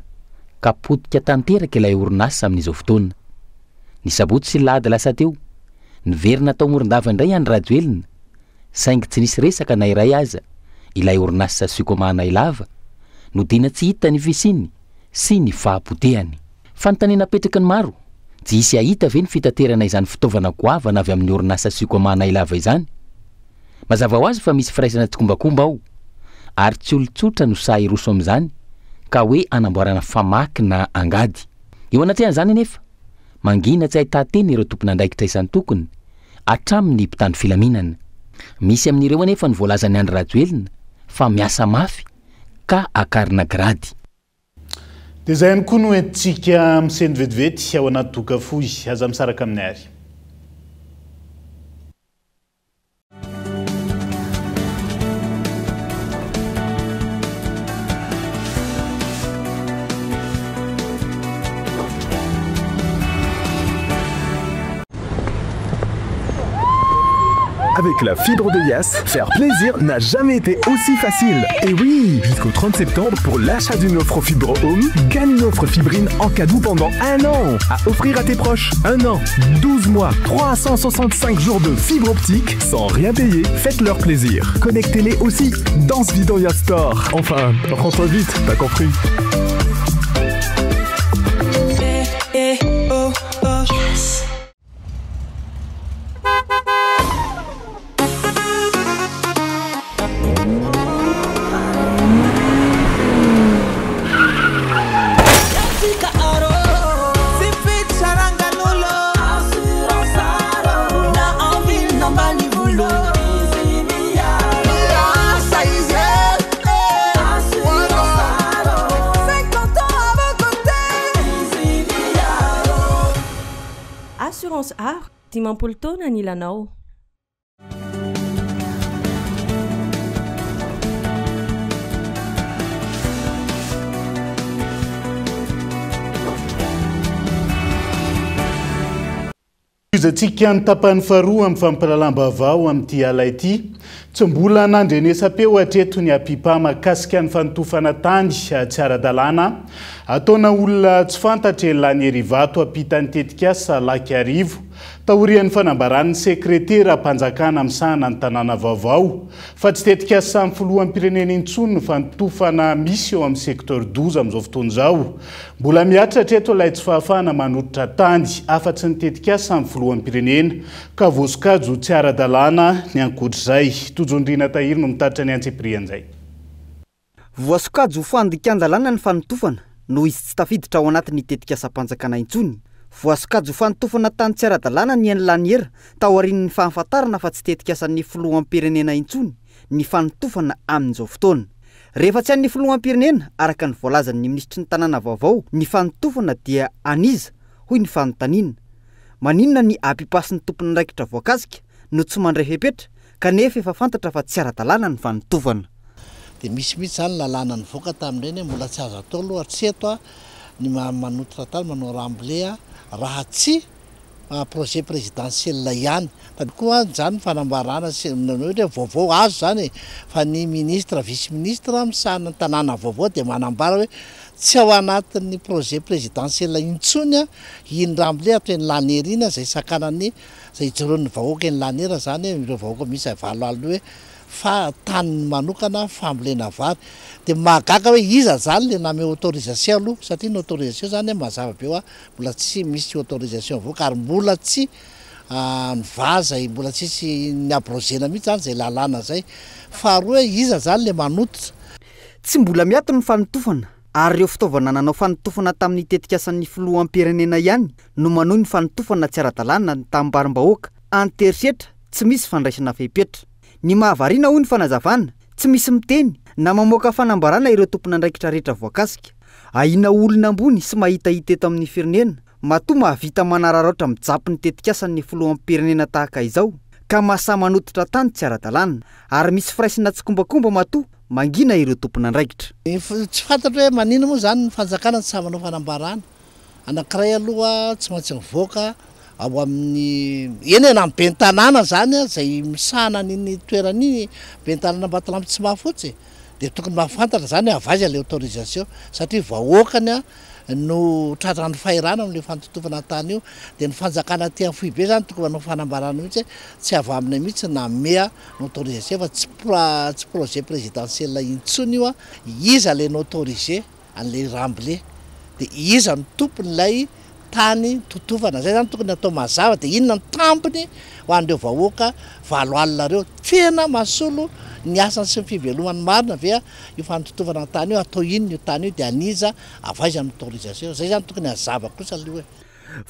ka potika tanteraka ilay orinasa amin'izao fotoana. Ny sabotsy sy lahady lasa teo, niverina tao Morondava indray Andry Rajoelina, saingy tsy nisy resaka na iray aza ilay orinasa Sucoma Anailava no dina tsy hita ny fisiany sy ny fahapotehany. Fanontaniana apetraky ny maro, tsy hisy hahita ve ny fitaterana izany fitaovana goavana avy amin'ny orinasa Sucoma Anailava izany? Mazava ho azy fa misy firaisana tsikombakomba ao, ary tsy olon-tsotra no sahy hiroso amin'izany ka hoe hanamboarana famaky na angady. Eo anatrehan'izany anefa, mangina tsy ahitan-teny ireo tompon'andraikitra isan-tokony, hatramin'ny mpitandro filaminana. Misy amin'ireo anefa ny voalazan'i Andry Rajoelina fa miasa mafy ka akarina grady. Dia izay ihany koa no entintsika misento vetivety ao anaty doka fohy. Aza misaraka aminay ary. Avec la fibre de Yas, faire plaisir n'a jamais été aussi facile. Et oui, jusqu'au 30 septembre, pour l'achat d'une offre fibre home, gagne une offre fibrine en cadeau pendant un an. À offrir à tes proches. Un an, 12 mois, 365 jours de fibre optique sans rien payer. Faites-leur plaisir. Connectez-les aussi dans ce Vidoya Store. Enfin, rentre vite, t'as compris. Assurance Aro, 50 taona anilanao. Tohizantsika ny tapany faharoa amin'ny fampahalalam-baovao amin'ity ala ity. Tsy mbola nandrenesam-peo hatreto ny Apipa mahakasika ny fanotofana tany tsy ara-dalàna. Ataona olona tsy fantatra eny Lanierivato ampitan'ny tetikasa Lac Iarivo, taorian'ny fanambaran'ny sekreteram-panjakana misahana ny tanàna vaovao fa tsy tetikasan'ny filoham-pirenena intsony ny fanotofana misy eo amin'ny secteur 12 amin'izao fotoana izao. Mbola mihatra hatreto ilay tsy fahafahana manototra tany afa-tsy ny tetikasan'ny filoham-pirenena ka voasokajy ho tsy ara-dalàna ny ankoatr'izay. Tojo Ndriana Tahiry no mitatitra ny antsipirian'izay. Voasokajy ho fandikan-dalàna ny fanotofana noho izy tsy tafiditra ao anatin'ny tetikasam-panjakana intsony. Voasokajy ho fanotofana tany tsy ara-dalàna ny eny Laniera taorian'ny fahafantarana fa tsy tetikasan'ny filoham-pirenena intsony ny fanotofana amin'izao fotoana. Rehefa tsy an'ny filoham-pirenena, araka ny voalazan'ny minisitry ny tanàna vaovao, ny fanotofana dia an'iza, hoy ny fanontaniana. Maninona ny Apipa sy ny tompon'andraikitra voakasika no tsy mandray fepetra kanefa efa fantatra fa tsy ara-dalàna ny fanotofana. Dia misy mihitsy izany lalàna nivoaka tamin'ireny hoe mbola tsy azo atao aloha hatreto ny manototra tany, manao remblai raha tsy projet présidentiel ihany. Fa koa izany fanambarana sy ohatra hoe vaovao azo izany e, fa ny ministre, vice ministre misahana ny tanàna vaovao dia manambara hoe tsy ao anatin'ny projet présidentiel intsony iny remblai atao eny Laniera iny izay sakanan'ny Izay ijoroan'ny vahoaka eny Lanera izany, ireo vahoaka miisa 8 hoe fa taniny manokana fambolena vary. Dia mahagaga hoe iza izany ilay nanome autorisation aloha, satria ny autorisation izany mazava be hoa mbola tsy misy autorisation mivoaka ary mbola tsy nivaha izay, mbola tsisy ni-abrogena mihitsy izany izay lalàna izay. Faharoa hoe iza izany ilay manototra. Tsy mbola miato ny fanotofana ary ireo fitaovana nanao fanotofana tamin'ny tetikasan'ny filoham-pirenena ihany no manohy ny fanotofana tsy ara-dalàna ny tamim-barim-bahoaka an-terisetra tsy misy fandraisana fepetra. Ny mahavariana hoy ny fanazavana, tsy misy miteny na mamoaka fanambarana ireo tompon'andraikitra rehetra voakasika. Ahiana ho olona ambony sy mahitahita eto amin'ny firenena matoa mahavita manararaotra mijapy ny tetikasan'ny filoham-pirenena tahaka izao ka mahasahy manototra tany tsy ara-dalàna ary misy firaisana tsikombakomba matoa mangina ireo tompon'andraikitra. Tsy fantatro hoe maninona moa izany ny fanjakana tsy sahy manao fanambarana. Anankiray aloha tsy maintsy mivoaka ao amin'ny, eny e, na ny ben'ny tanàna izany izay misahana an'iny toerana iny, ben'ny tanàna Ambatolampy Tsimahafotsy e, dia tokony mahafantatra izany hoe avy aiza ilay autorisation satria vahoakany no tratran'ny fahirano amin'io fantotofana tany io, dia ny fanjakana aty amin'ny foibe izany tokony manao fanambarana mihitsy hoe tsy avy aminay mihitsy nanome ny autorisation fa tsy tsy projet présidentiel intsony io, iza ilay ni-autoriser? an'ilay remblai dia iza no tompon'ilay tany totofana, zay zany tokony atao mazava dia inona ny tambiny ho an'ireo vahoaka 8000 ireo, tena mahasolo ny asany sy ny fivelomany marina ve io fanototofana ny tany io, atao inona io tany io dia an'iza, avy aiza ny autorisation, zay zany tokony hazava kosa aloha e.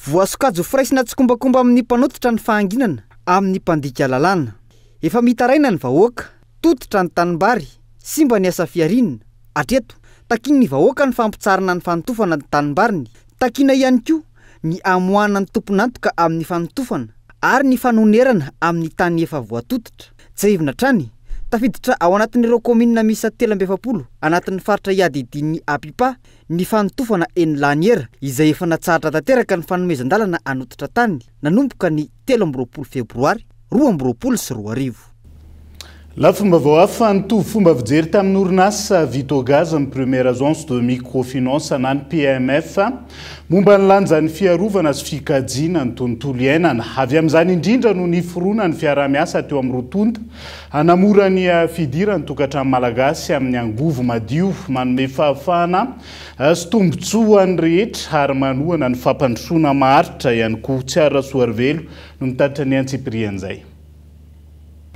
Voasokajy ho firaisana tsikombakomba amin'ny mpanototra ny fahanginana amin'ny mpandika lalàna. Efa mitaraina ny vahoaka, tototra ny tanimbary, simba ny asa fihariana, Hatreto, takian'ny vahoaka ny fampitsaharana ny fanotofana ny tanimbariny, takiana ihany koa ny hamoahana ny tompon'antoka amin'ny fanotofana ary ny fanonerana amin'ny tany efa voatototra. Tsiahivina hatrany, tafiditra ao anatin'ireo kaominina miisa 43 anatin'ny faritra iadidian'ny Apipa ny fanotofana eny Laniera izay efa natsahatra tanteraka ny fanomezan-dalana hanototra tany nanomboka ny 23 febroary 2022. Lafim-baovao hafa, nitovy fomba fijery tamin'ny orinasa Vitogaz ny Première Agence de Microfinance na ny PMF momba ny lanjan'ny fiarovana sy fikajiana ny tontolo iainana. Avy amin'izany indrindra no niforonan'ny fiaraha-miasa teo amin'ny roa tonta hanamora ny fidiran'ny tokantrano malagasy amin'ny angovo madio, manome fahafahana sy tombontsoa ho an'ny rehetra ary manohana ny fampandrosoana maharitra ihany koa. Tsiaro Rasoarivelo no mitatitra ny antsipirian'izay.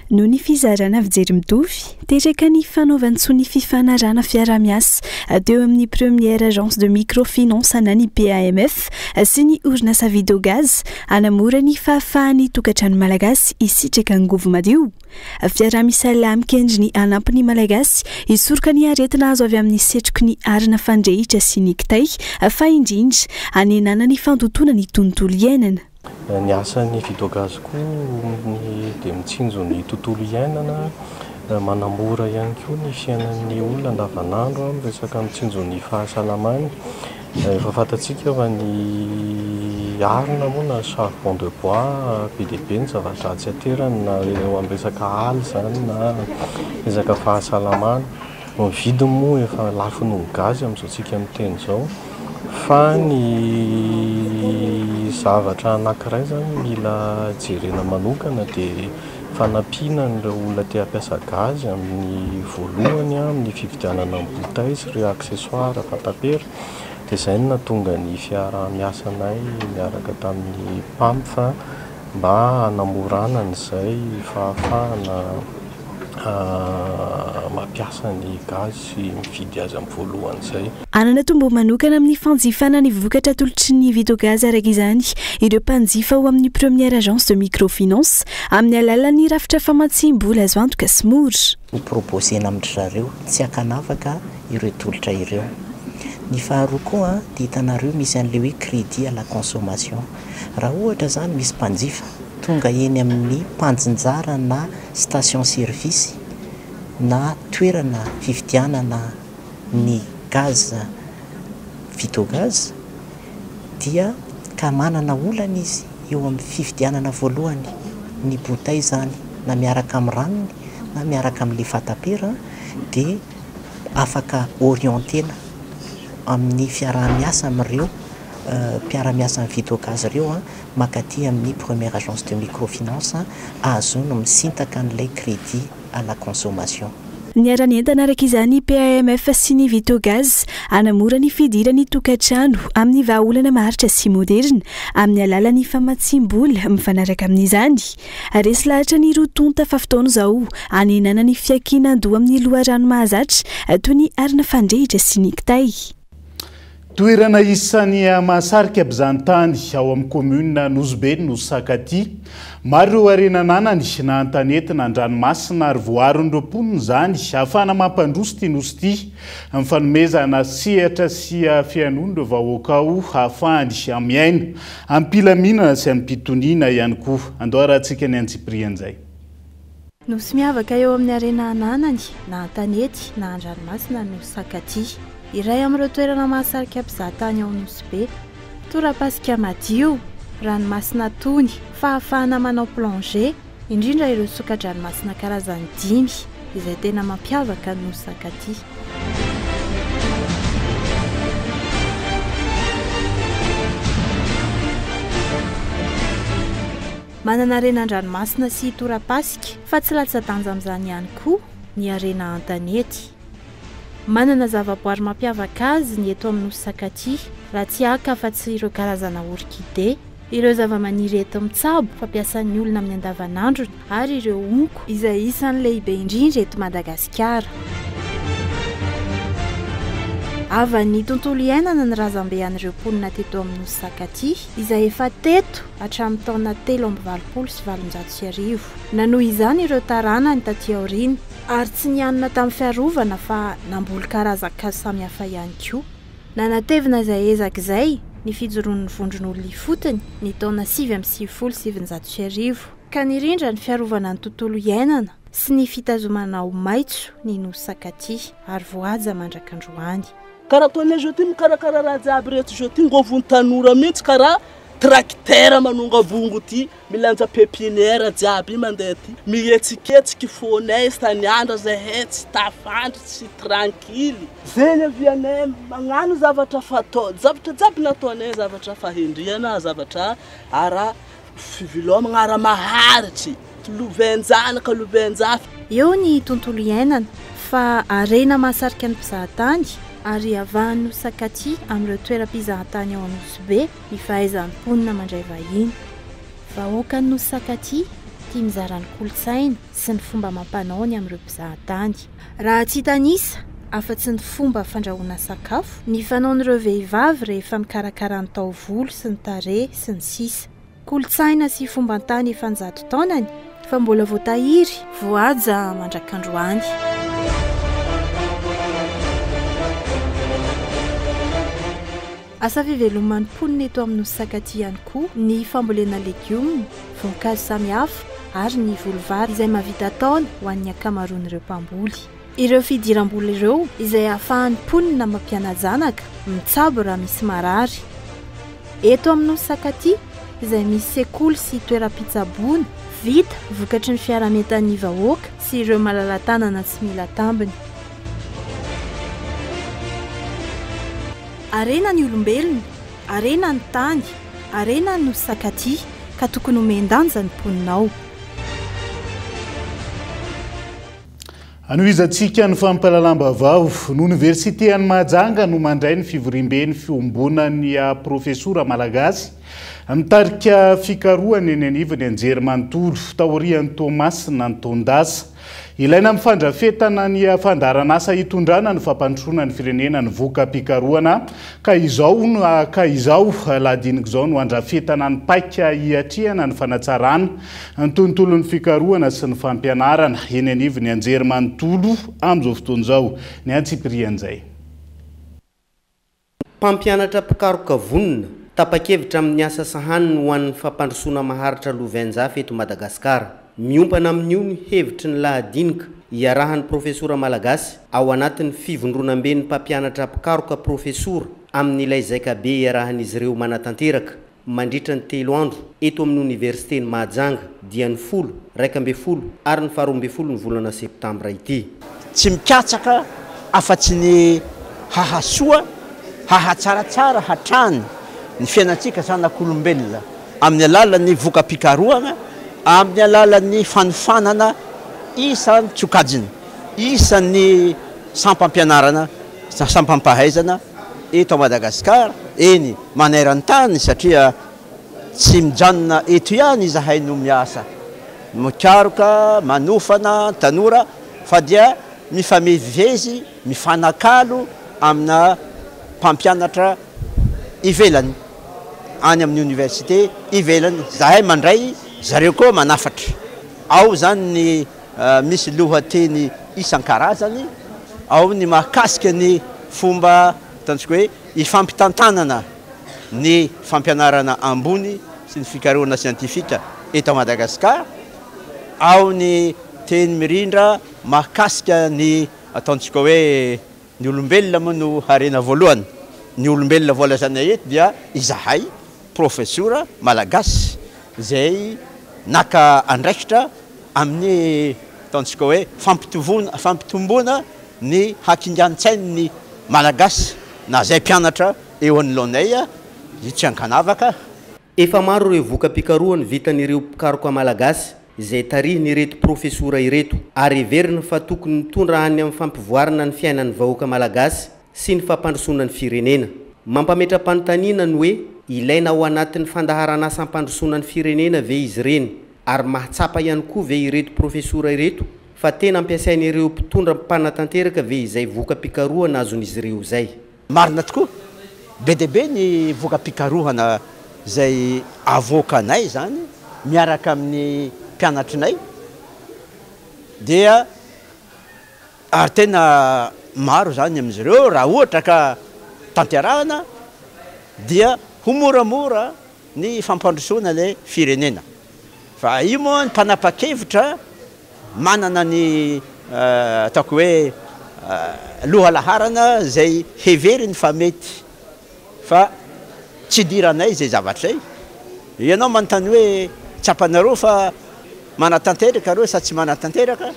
Noho ny fizarana fijery mitovy, teraka ny fanaovan-tsoa ny fifanarahana fiaraha-miasa teo amin'ny Première Agence de Microfinance na ny PAMF sy ny orinasa Vidogaz hanamora ny fahafahan'ny tokantrano malagasy hisitraka angovo madio. Fiaraha-misalahy mikendry ny hanampy ny Malagasy hisoroka ny aretina azo avy amin'ny setroky ny arina fandrehitra sy ny kitay fa indrindra hanenana ny fandotoana ny tontolo iainana. Ny asan'ny Vidogaz koa dia mitsinjo ny tontolo iainana, manamora ihany koa ny fiainan'ny olona andavanandro amin'ny resaka mitsinjo ny fahasalamany. Efa fantatsika fa ny arina moa na charbon de bois be dia be ny zava-dratsy aterany na eo amin'ny resaka ala izany na resaka fahasalamana. Ny vidiny moa efa lafo noho ny gaz amin'izao tsika miteny izao. Fa ny zavatra anankiray izany mila jerena manokana dia fanampiana an'ireo olona te hampiasa gaz amin'ny voalohany amin'ny fividianana ny bouteille sy ireo accessoires fatapera. Dia izay no nahatonga ny fiaraha-miasanay niaraka tamin'ny PAMF mba hanamorana an'izay fahafahana mampiasa ny gaz sy mividy azy amin'ny voalohany izay. Hanana tombony manokana amin'ny fanjifana ny vokatra atolotry ny Vitogaz araka izany ireo mpanjifa ao amin'ny Première Agence de Microfinance amin'ny alalan'ny rafitra famatsiam-bola azo antoka sy mora. Ho proposer-na amin-dry zareo tsy ankanavaka ireo tolotra ireo. Ny faharoa koa dia hitanareo misy an'ilay hoe crédit à la consommation. Raha ohatra izany misy mpanjifa tonga eny amin'ny mpanjinjara na station service na toerana fividianana ny gaz Vitogaz dia ka manana olana izy eo amin'ny fividianana voalohany ny bouteille izany na miaraka amin'ny ranony na miaraka amin'ilay fatapera dia afaka orienter-na amin'ny fiaraha-miasa amin'ireo mpiara-miasa amin'ny Vitogaz ireo mankaty amin'ny première agence de microfinance ahazoany misintaka an'ilay crédit à la consommation. Niara-nientana araka izany ny PAMF sy ny Vitogaz hanamora ny fidiran'ny tokantrano amin'ny vahaolana maharitra sy moderina amin'ny alalan'ny famatsiam-bola mifanaraka amin'izany. Resy lahatra ny roa tonta fa fotoana izao hanenana ny fiankinan-doha amin'ny loharano mahazatra toy ny arina fandrehitra sy ny kitay. Toerana isan'ny mahasarika mpizahantany ao amin'ny commune Nosy-Be ny Nosy Sakatia. Maro ireo harena ananany na an-tanety na an-dranomasina ary voaaron'ireo mponina izany ahafahana mampandroso ity Nosy ity amin'ny fanomezana sehatra sy fihainoana ireo vahoaka ao ahafahany miaina am-pilaminana sy amim-pitoniana ihany koa. Andao arahantsika ny antsipirian'izay. Nosy miavaka eo amin'ny harena ananany, na an-tanety na an-dranomasina ny Nosy Sakatia. Iray amin'ireo toerana mahasarika mpizahatany ao Nosy Be. Torapasika madio, ranomasina tony, fahafahana manao plongée, indrindra ireo soka-dranomasina karazany dimy, izay tena mampiavaka ny Nosy Sakatia. Manana harena an-dranomasina sy torapasika fa tsy latsa-danja amin'izany ihany koa ny harena an-tanety. Manana zavaboary mampiavaka azy ny eto amin'ny Nosy Sakatia, raha tsy haka afa-tsy ireo karazana orkide, ireo zavamaniry enti-mitsabo fampiasan'ny olona amin'ny andavanandrony ary ireo honko izay isan'ny lehibe indrindra eto Madagasikara. Havan'ny tontolo iainana ny razambe an'ireo mponina teto amin'ny Nosy Sakatia izay efa teto hatramin'ny taona 1883. Nanohy izany ireo taranany taty aoriana, ary tsy nianina tamin'ny fiarovana fa namboly karazan-kazo samihafa ihany koa. Nanatevina izay ezaka izay ny fijoroan'ny vondron'olona ifotony ny taona 1999, ka nirindra ny fiarovana ny tontolo iainana sy ny fitazomana ho maitso ny Nosy Sakatia, ary voahaja mandrak'androany. Karaha ataonay zao ty mikarakara raha jiaby reto zao ty ngôvon'ny tanora mihitsy karaha tracteur manonga bongo ty milanja pepinière jiaby mandeha ty mihetsiketsiky fônay isan'andro zahay tsy tafandry tsy tranquille zegny avianay magnano zavatra fatao zavatra jiaby nataonay zavatra fahendriana zavatra ara Fivelomagna ara-maharitry, lovain-janaka, lovain-jafy. Eo ny tontolo iainana, fa harena mahasarika ny mpizahatany ary avahan'ny Nosy Sakatia amin'ireo toeram-pizahantany ao Anosibe ny fahaizan'ny mponina mandray vahiny. Vahoakan'ny Nosy Sakatia, tia mizara ny kolontsaina sy ny fomba amam-panaony amin'ireo mpizahatany. Raha tsy hitanisa afa-tsy ny fomba fandrahoana sakafo, ny fanaon'ireo vehivavy rehefa mikarakara ny taovolo sy ny tarehy, sy ny sisa. Kolontsaina sy fomban-tany efa an-jato taonany fa mbola voatahiry, voahaja mandrak'androany. Asa fiveloman'ny mponina eto amin'ny Nosy Sakatia ihany koa ny fambolena legioma, voankazo samihafa ary ny voly vary izay mahavita taona ho an'ny ankamaroan'ireo mpamboly. Ireo fidiram-bola ireo izay ahafahan'ny mponina mampiana-janaka, mitsabo raha misy marary. Eto amin'ny Nosy Sakatia, izay misy sekoly sy toeram-pitsaboana vita vokatry ny fiarahamientan'ny vahoaka sy ireo malala-tanana tsy mila tambiny. Harena ny olombelona, harena ny tany, harena ny Nosy Sakatia ka tokony homen-danja ny mponina ao. Hanohizantsika ny fampahalalam-baovao. Ny Oniversite an'i Mahajanga no mandray ny fivoriamben'ny fiombonan'ny profesora malagasy mitarika fikarohana eny anivon'ny anjerimanontolo taorian'i Toamasina ny taon-dasa. Ilaina amin'ny fandrafetana ny fandaharanasa hitondrana ny fampandrosoana ny firenena ny voka-pikarohana ka izao ka izao lahadinika izao no handrafetana ny paika hiatrehana ny fanatsarana ny tontolon'ny fikarohana sy ny fampianarana eny anivon'ny anjerimanontolo amin'izao fotoana izao. Ny antsipirian'izay. Mpampianatra mpikaroka vonona, tapa-kevitra amin'ny asa sahaniny ho an'ny fampandrosoana maharitra lovainjafy eto Madagasikara. Miompana amin'io ny hevitry ny lahadinika iarahan'ny profesora malagasy ao anatin'ny fivondronamben'ny mpampianatra mpikaroka profesora amin'ilay zaikabe iarahan'izy ireo manatanteraka mandritra ny telo andro eto amin'ny oniversiten'i Mahajanga dia ny folo, 11 ary ny faharoa ambin'ny folo ny volana septambra ity. Tsy mikatsaka afa-tsy ny hahasoa, hahatsaratsara hatrany ny fiainantsika zanak'olombelona amin'ny alalan'ny voka-pikarohana, amin'ny alalan'ny fanofanana isan-tsokajiny, isan'ny sampam-pianarana, sampam-pahaizana eto Madagasikara, eny maneran-tany satria tsy mijanona eto ihany izahay no miasa, mikaroka, manofana tanora fa dia mifamezivezy, mifanakalo amina mpampianatra ivelany, any amin'ny oniversite ivelany, izahay mandray, zareo koa manafatra. Ao izany ny misy lohateny isan-karazany, ao ny mahakasika ny fomba ataontsika hoe ifampitantanana ny fampianarana ambony sy ny fikarohana siantifika eto Madagasikara, ao ny teny mirindra mahakasika ny ataontsika hoe ny olombelona moa no harena voalohany, ny olombelona voalazanay eto dia izahay profesora malagasy izay naka andraikitra amin'ny ataontsika hoe fampitovoana, fampitomboana ny hakingan-tsain'ny Malagasy na izay mpianatra eo anoloanay io tsy ankanavaka. Efa maro ireo voka-pikarohana vitan'ireo mpikaroka malagasy izay tarihin'ireto profesora ireto ary heverina fa tokony mitondra any amin'ny fampivoarana ny fiainan'ny vahoaka malagasy sy ny fampandrosoana ny firenena. Mampametra-panontaniana ny hoe ilaina ao anatin'ny fandaharanasa hampandrosoana ny firenena ve izy ireny ary mahatsapa ihany koa ve ireto profesora ireto fa tena ampiasain'ireo mpitondra mpanatanteraka ve izay voka-pikarohana azon'izy ireo izay? Marina tokoa, be dia be ny voka-pikarohana izay avoakanay izany miaraka amin'ny mpianatrinay dia ary tena maro izany amin'izy ireo raha ohatra ka tanterahana dia ho moramora ny fampandrosoana ilay firenena. Fa io moa ny mpanapa-kevitra manana ny ataoko hoe lohalaharana izay heveriny fa mety fa tsy idiranay izay zavatra izay. Ianao manontany hoe tsapanareo fa manatanteraka ireo sa tsy manatanteraka?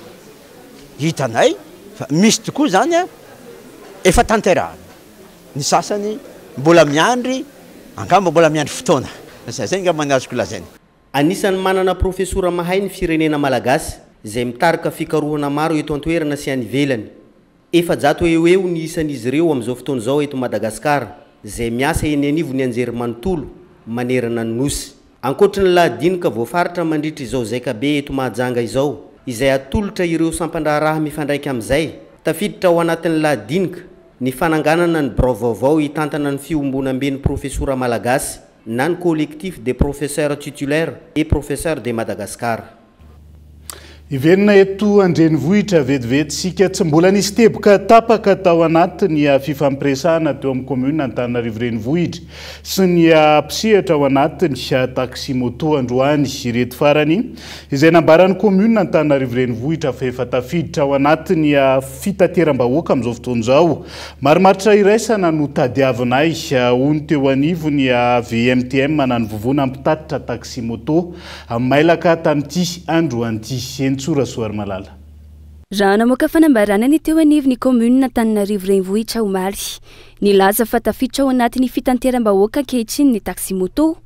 Hitanay fa misy tokoa izany efa tanterahana. Ny sasany mbola miandry, angamba mbola miandry fotoana. Zay zay angamba ny azoko lazaina. Anisan'ny manana profesora mahay ny firenena malagasy, izay mitarika fikarohana maro eto an-toerana sy any ivelany. 400 eo ho eo ny isan'izy ireo amin'izao fotoana izao eto Madagasikara, izay miasa eny anivon'ny anjerimanontolo manerana ny Nosy. Ankoatry ny lahadinika voafaritra mandritra izao zaikabe eto Mahajanga izao, izay atolotra ireo sampan-draharaha mifandraika amin'izay, tafiditra ao anatin'ny lahadinika, ny fananganana ny birao vaovao hitantana ny fiombonamben'ny profesora malagasy na ny Collectif des professeurs titulaires et professeurs de Madagascar. Hiverina eto an-drenivohitra vetivety isika. Tsy mbola nisy teboka tapaka tao anatin'ny fifampiresahana teo amin'ny kaominina Antananarivo Renivohitra sy ny mpisehatra ao anatin'ny taxi-moto androany ireto farany izay nambaran'ny kaominina Antananarivo Renivohitra fa efa tafiditra ao anatin'ny fitateram-bahoaka amin'izao fotoana izao. Marimaritra iraisana no tadiavinay, hoy ny teo anivon'ny VMTM na ny Vovonana Mpitatitra Taxi-Moto. Mailaka tamin'ity androany ity. Henintsoa Rasoarimalala. Raha namoaka fanambarana ny teo anivon'ny kaominina Antananarivo Renivohitra omaly, nilaza fa tafiditra ao anatin'ny fitanteram-bahoaka ankehitriny ny taxi-moto.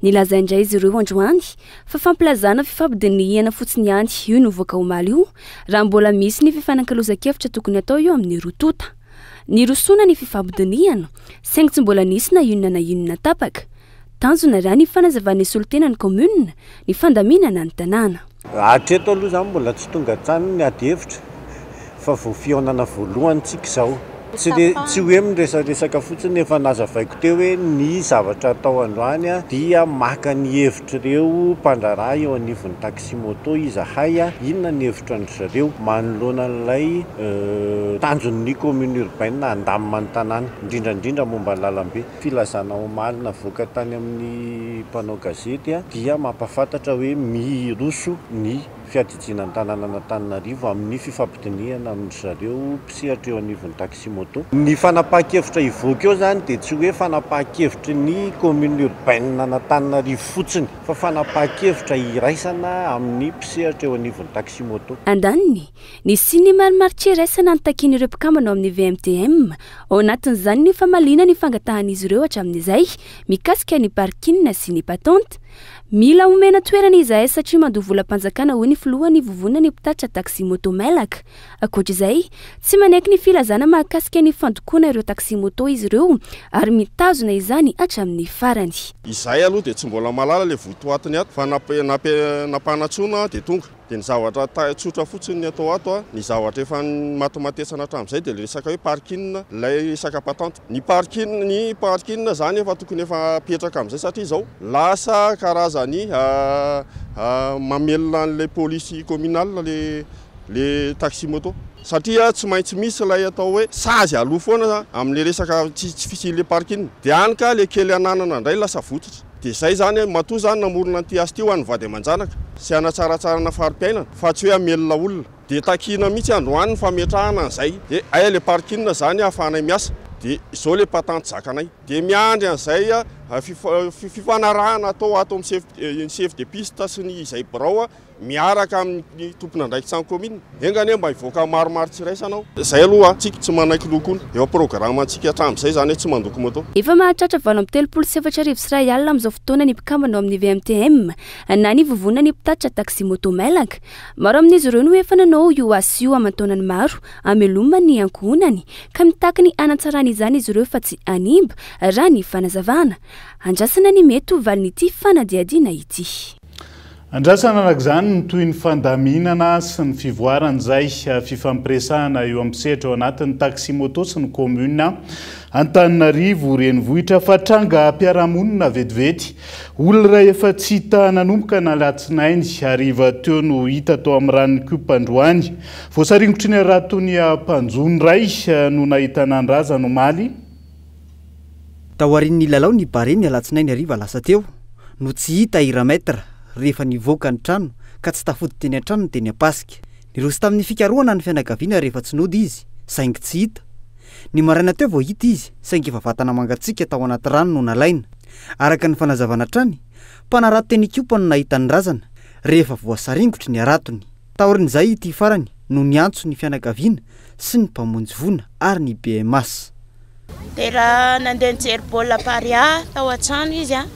Nilaza indray izy ireo androany fa fampilazana fifampidinihana fotsiny ihany io nivoaka omaly io raha mbola misy ny fifanakalozan-kevitra tokony hatao eo amin'ny roa tonta. Nirosoana ny fifampidinihana saingy tsy mbola nisy na inona na inona tapaka. Tanjona raha ny fanazavan'ny solontenan'ny kaominina ny fandaminana ny tanàna. Hatreto aloha izany mbola tsy tonga hatrany ny ady hevitra fa vao fihaonana voalohany tsika izao. Tsy le tsy hoe miresaresaka fotsiny, efa nazavaiko teo hoe ny zavatra atao androany dia maka ny hevitr'ireo mpandraharaha eo anivon'ny taxi moto izahay, inona ny hevitra an-dry zareo manoloana an'ilay tanjon'ny commune urbaine handamina ny tanàna, indrindra indrindra momba ny lalambe. Filazana omaly navoaka tany amin'ny mpanao gazety dia mampahafantatra hoe miroso ny fiadidiana ny tanànan'Antananarivo amin'ny fifampidinihana amin-dry zareo mpisehatra eo anivon'ny taxi-moto. Ny fanapahan-kevitra hivoaka eo izany dia tsy hoe fanapahan-kevitry ny commune urbaine an'Antananarivo fotsiny fa fanapahan-kevitra iraisana amin'ny mpisehatra eo anivon'ny taxi-moto. Andaniny, Nisian'ny marimaritra iraisana notakian'ireo mpikambana ao amin'ny VMTM, ao anatin'izany ny famaliana ny fangatahan'izy ireo hatramin'izay mikasika ny parking sy ny patente. Mila omena toerana izahay satria mandoa volam-panjakana hoy ny filohan'ny vovonan'ny mpitatitra taxi-moto mailaka. Ankoatra izay, tsy manaiky ny filazana mahakasika ny fandokoana ireo taxi-moto izy ireo ary mitazona izany hatramin'ny farany. Izahay aloha dia tsy mbola mahalala ilay votoatiny ato fa nampanantsoina dia tonga. Dia ny zavatra tsotra fotsiny ny atao ato, ny zavatra efa nimatimatesana hatramin'izay dia ilay resaka hoe parking, ilay resaka patente. Ny parking, ny parking izany efa tokony efa apetraka amin'izay satria izao lasa karazany mamelona an'ilay polisy communale ilay ilay taxi moto. Satria tsy maintsy misy ilay atao hoe sazy aloa foana amin'ilay resaka tsy fisian'ilay parking. Dia any ka ilay kely ananana indray lasa votsotra. Dia izay izany, matoa izany namorona an'ity asa ity ho an'ny vady aman-janaka sy hanatsaratsarana fari-piainana fa tsy hoe hamelona olona. Dia takiana mihitsy androany ny fametrahana an'izay. Dia aiza ilay parking izany ahafahanay miasa? Dia izao ilay patente zakanay. Dia miandry an'izay fifanarahana atao ato amin'ny chef de piste sy ny izay birao miaraka amin'ny tompon'andraikitra ny kaominina. Enga anie mba hivoaka maromaro tsy iraisana ao. Izay aloha tsika tsy manaiky loko ony. Eo programme-ntsika hatramin'izay izany hoe tsy mandoko moto. Efa mahatratra 1138 alina amin'izao fotoana ny mpikambana ao amin'ny VMTM na ny Vovonan'ny Mpitatitra Taxi-Moto Mailaka. Maro amin'izy ireo no efa nanao io asa io aman-taonany maro hamelomany ny ankohonany ka mitaky ny hanatsarana izany izy ireo fa tsy hanimba, raha ny fanazavana. Andrasana ny mety ho valin'ity fanadihadiana ity. Andrasana araka izany ny tohin'ny fandaminana sy ny fivoaran'izay fifampiresahana eo amin'ny mpisehatra ao anatin'ny taxi-moto sy ny kaominina Antananarivo renivohitra fa trangam-piarahamonina vetivety. Olona iray efa tsy hita nanomboka ny alatsinainy hariva teo no hita tao amin'ny ranon'Ikopa androany. Voasaringotry ny haraton'ny mpanjono iray no nahitana ny razana omaly. Taorian'ny lalao ny Barea ny alatsinainy hariva lasa teo no tsy hita i Ramaitre rehefa nivoaka ny trano ka tsy tafody teny an-tranony teny Ampasika. Niroso tamin'ny fikarohana ny fianakaviana rehefa tsy nody izy saingy tsy hita. Ny maraina teo vao hita izy saingy efa vatana mangatsiaka tao anaty rano no nalaina. Araka ny fanazavana hatrany, mpanarato teny Ikopa no nahita ny razana rehefa voasaringotry ny haratony. Taorian'izay ity farany no niantso ny fianakaviana sy ny mpamonjy voina ary ny BMH. Dia raha nandeha nijery baolina Barea tao an-trano izy an,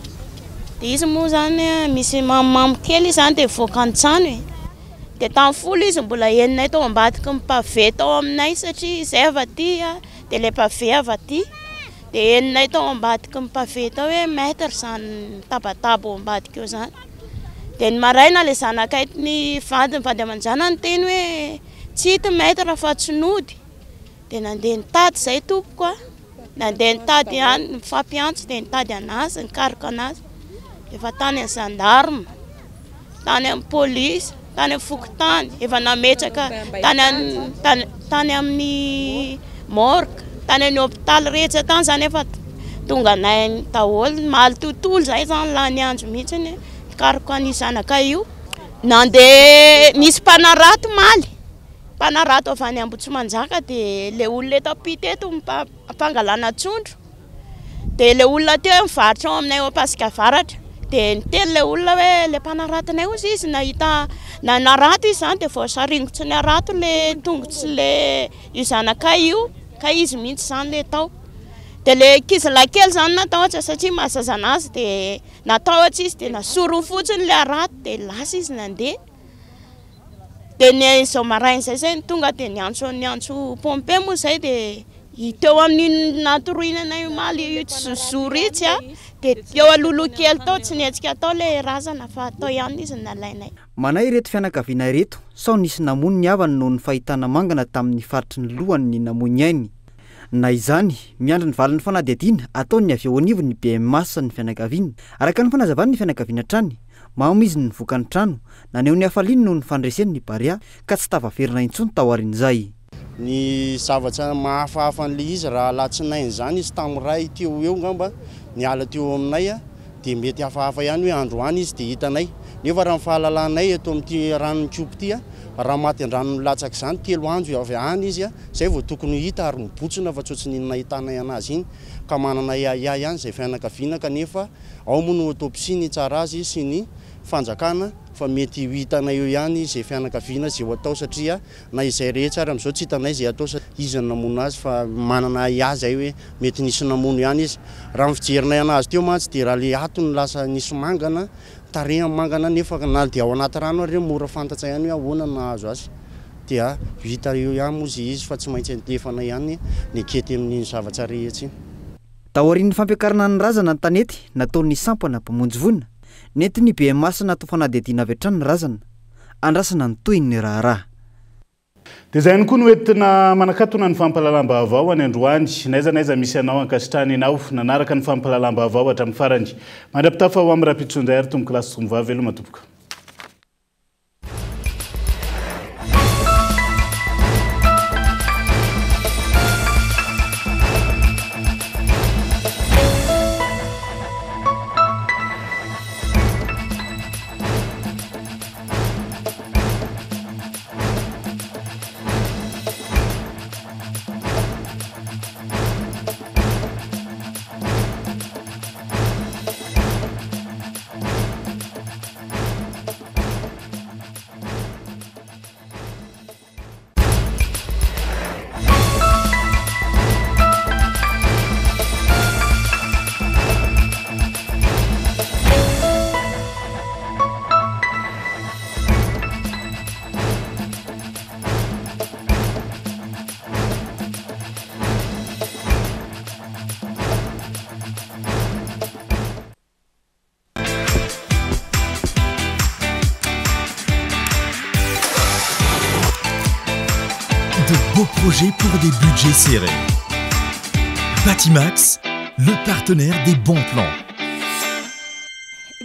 dia izy moa izany misy mamomamo kely izy izany dia mivoaka ny trano e. Dia tamin'ny folo izy mbola henonay tao ambadiky ny pavé tao aminay satria izay avy aty dia ilay pavé avy aty. Dia henonay tao ambadiky ny pavé tao hoe maître izany mitabataba ao ambadika eo izany. Dia ny maraina ilay zanakay ny vadiny vady aman-janany niteny hoe tsy hita maître fa tsy nody. Dia nandeha nitady izay tompoko a, nandeha nitady ihany, nifampiantso dia nitady an'azy, nikaroka an'azy. Efa tany amin'ny gendarme, tany amin'ny polisy, tany amin'ny fokontany, efa nametraka tany tany tany amin'ny morgue, tany amin'ny hopitaly rehetra tany izany efa tonga anay daholo. Omaly tontolo izay izany lany andro mihitsy nikaroka an'io zanakay io. Nandeha nisy mpanarato omaly. Mpanarato avy any Ambohitrimanjaka dia ilay olona eto ampita eto mpangalana trondro dia ilay olona teo mivarotra ao aminay ao Ampasika Avaratra. Dia niteny ilay olona hoe ilay mpanaratonay hozy izy nahita nanarato izy izany dia voasaringotsy ny harato ilay tongotr'ilay io zanakay io ka izy mihitsy izany ilay tao. Dia ilay ankizilahy kely izany natahotra satria mahazaza anazy dia natahotra izy dia nasoriny fotsiny ilay harato dia lasa izy nandeha. Dia ny izao maraina izay izay no tonga dia niantso niantso pompier moa izay dia teo amin'iny natoroina anay omaly io tsy zozoro itsy a, dia teo alohaloha kely tao tsy nihetsika tao ilay razana fa tao ihany izy no nalainay. Manahy ireto fianakaviana ireto sao nisy namono ny havany noho ny fahitana mangana tamin'ny faritry ny lohany ny namoy ny ainy. Na izany, miandry ny valin'ny fanadihadiana ataon'ny avy eo anivon'ny BMH ny fianakaviana. Araka ny fanazavan'ny fianakaviana hatrany, mamo izy no nivoaka ny trano, naneho ny hafaliany noho ny fandreseny ny Barea ka tsy tafaverina intsony taorian'izay. Ny zavatra mahafahafa an'ilay izy raha alatsinainy izany izy tamin'ny iray teo ho eo angamba niala teo aminay dia mety hafahafa ihany hoe androany izy dia hitanay. Nefa raha ny fahalalanay eto amin'ity ranon'Ikopa ity raha maty an-drano nilatsaka izany telo andro avy any izy izay vao tokony ho hita ary mibotsina fa tsy ohatry ny iny nahitanay an'azy iny ka manana ahiahy ihany izay fianakaviana kanefa ao moa no autopsie ny hitsara azy sy ny fanjakana fa mety ho hitanay eo ihany izay fianakaviana izay ho atao satria Na izay rehetra ary amin'izao tsy hitanay izay atao satria iza no namono azy fa manana ahiahy izahay hoe mety nisy namono ihany izy. Raha ny fijerinay anazy teo mantsy dia raha le ato no lasa nisy mangana, tarehiny mangana nefa na dia ao anaty rano ary mora fantatra ihany hoe ahoana no nahazo azy. Dia ho hita eo ihany moa izay izy fa tsy maintsy alefanay ihany ny ankety amin'iny zavatra rehetra iny. Taorian'ny fampiakarana ny razana an-tanety nataon'ny sampana mpamonjy voina, nentin'ny BMH natao fanadihadiana avy hatrany ny razana. Andrasana ny tohin'ny raharaha. Dia izay ihany koa no entina manakatona ny fampahalalam-baovao any androany. N'aiza n'aiza misy anao ankasitrahana ianao nanaraka ny fampahalalam-baovao hatramin'ny farany. Mandra-pitafa ho amin'ny rahampitso indray ary tompokolahy sy tompovavy veloma tompoko. De beaux projets pour des budgets serrés. Batimax, le partenaire des bons plans.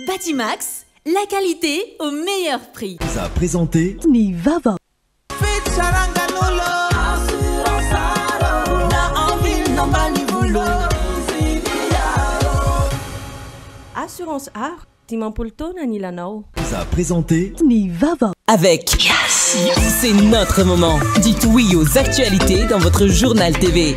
Batimax, la qualité au meilleur prix. A présenté Ny vaovao. Assurance Aro, 50 taona ny ilanao. A présenté Ny vaovao. Avec Yes, c'est notre moment. Dites oui aux actualités dans votre journal TV.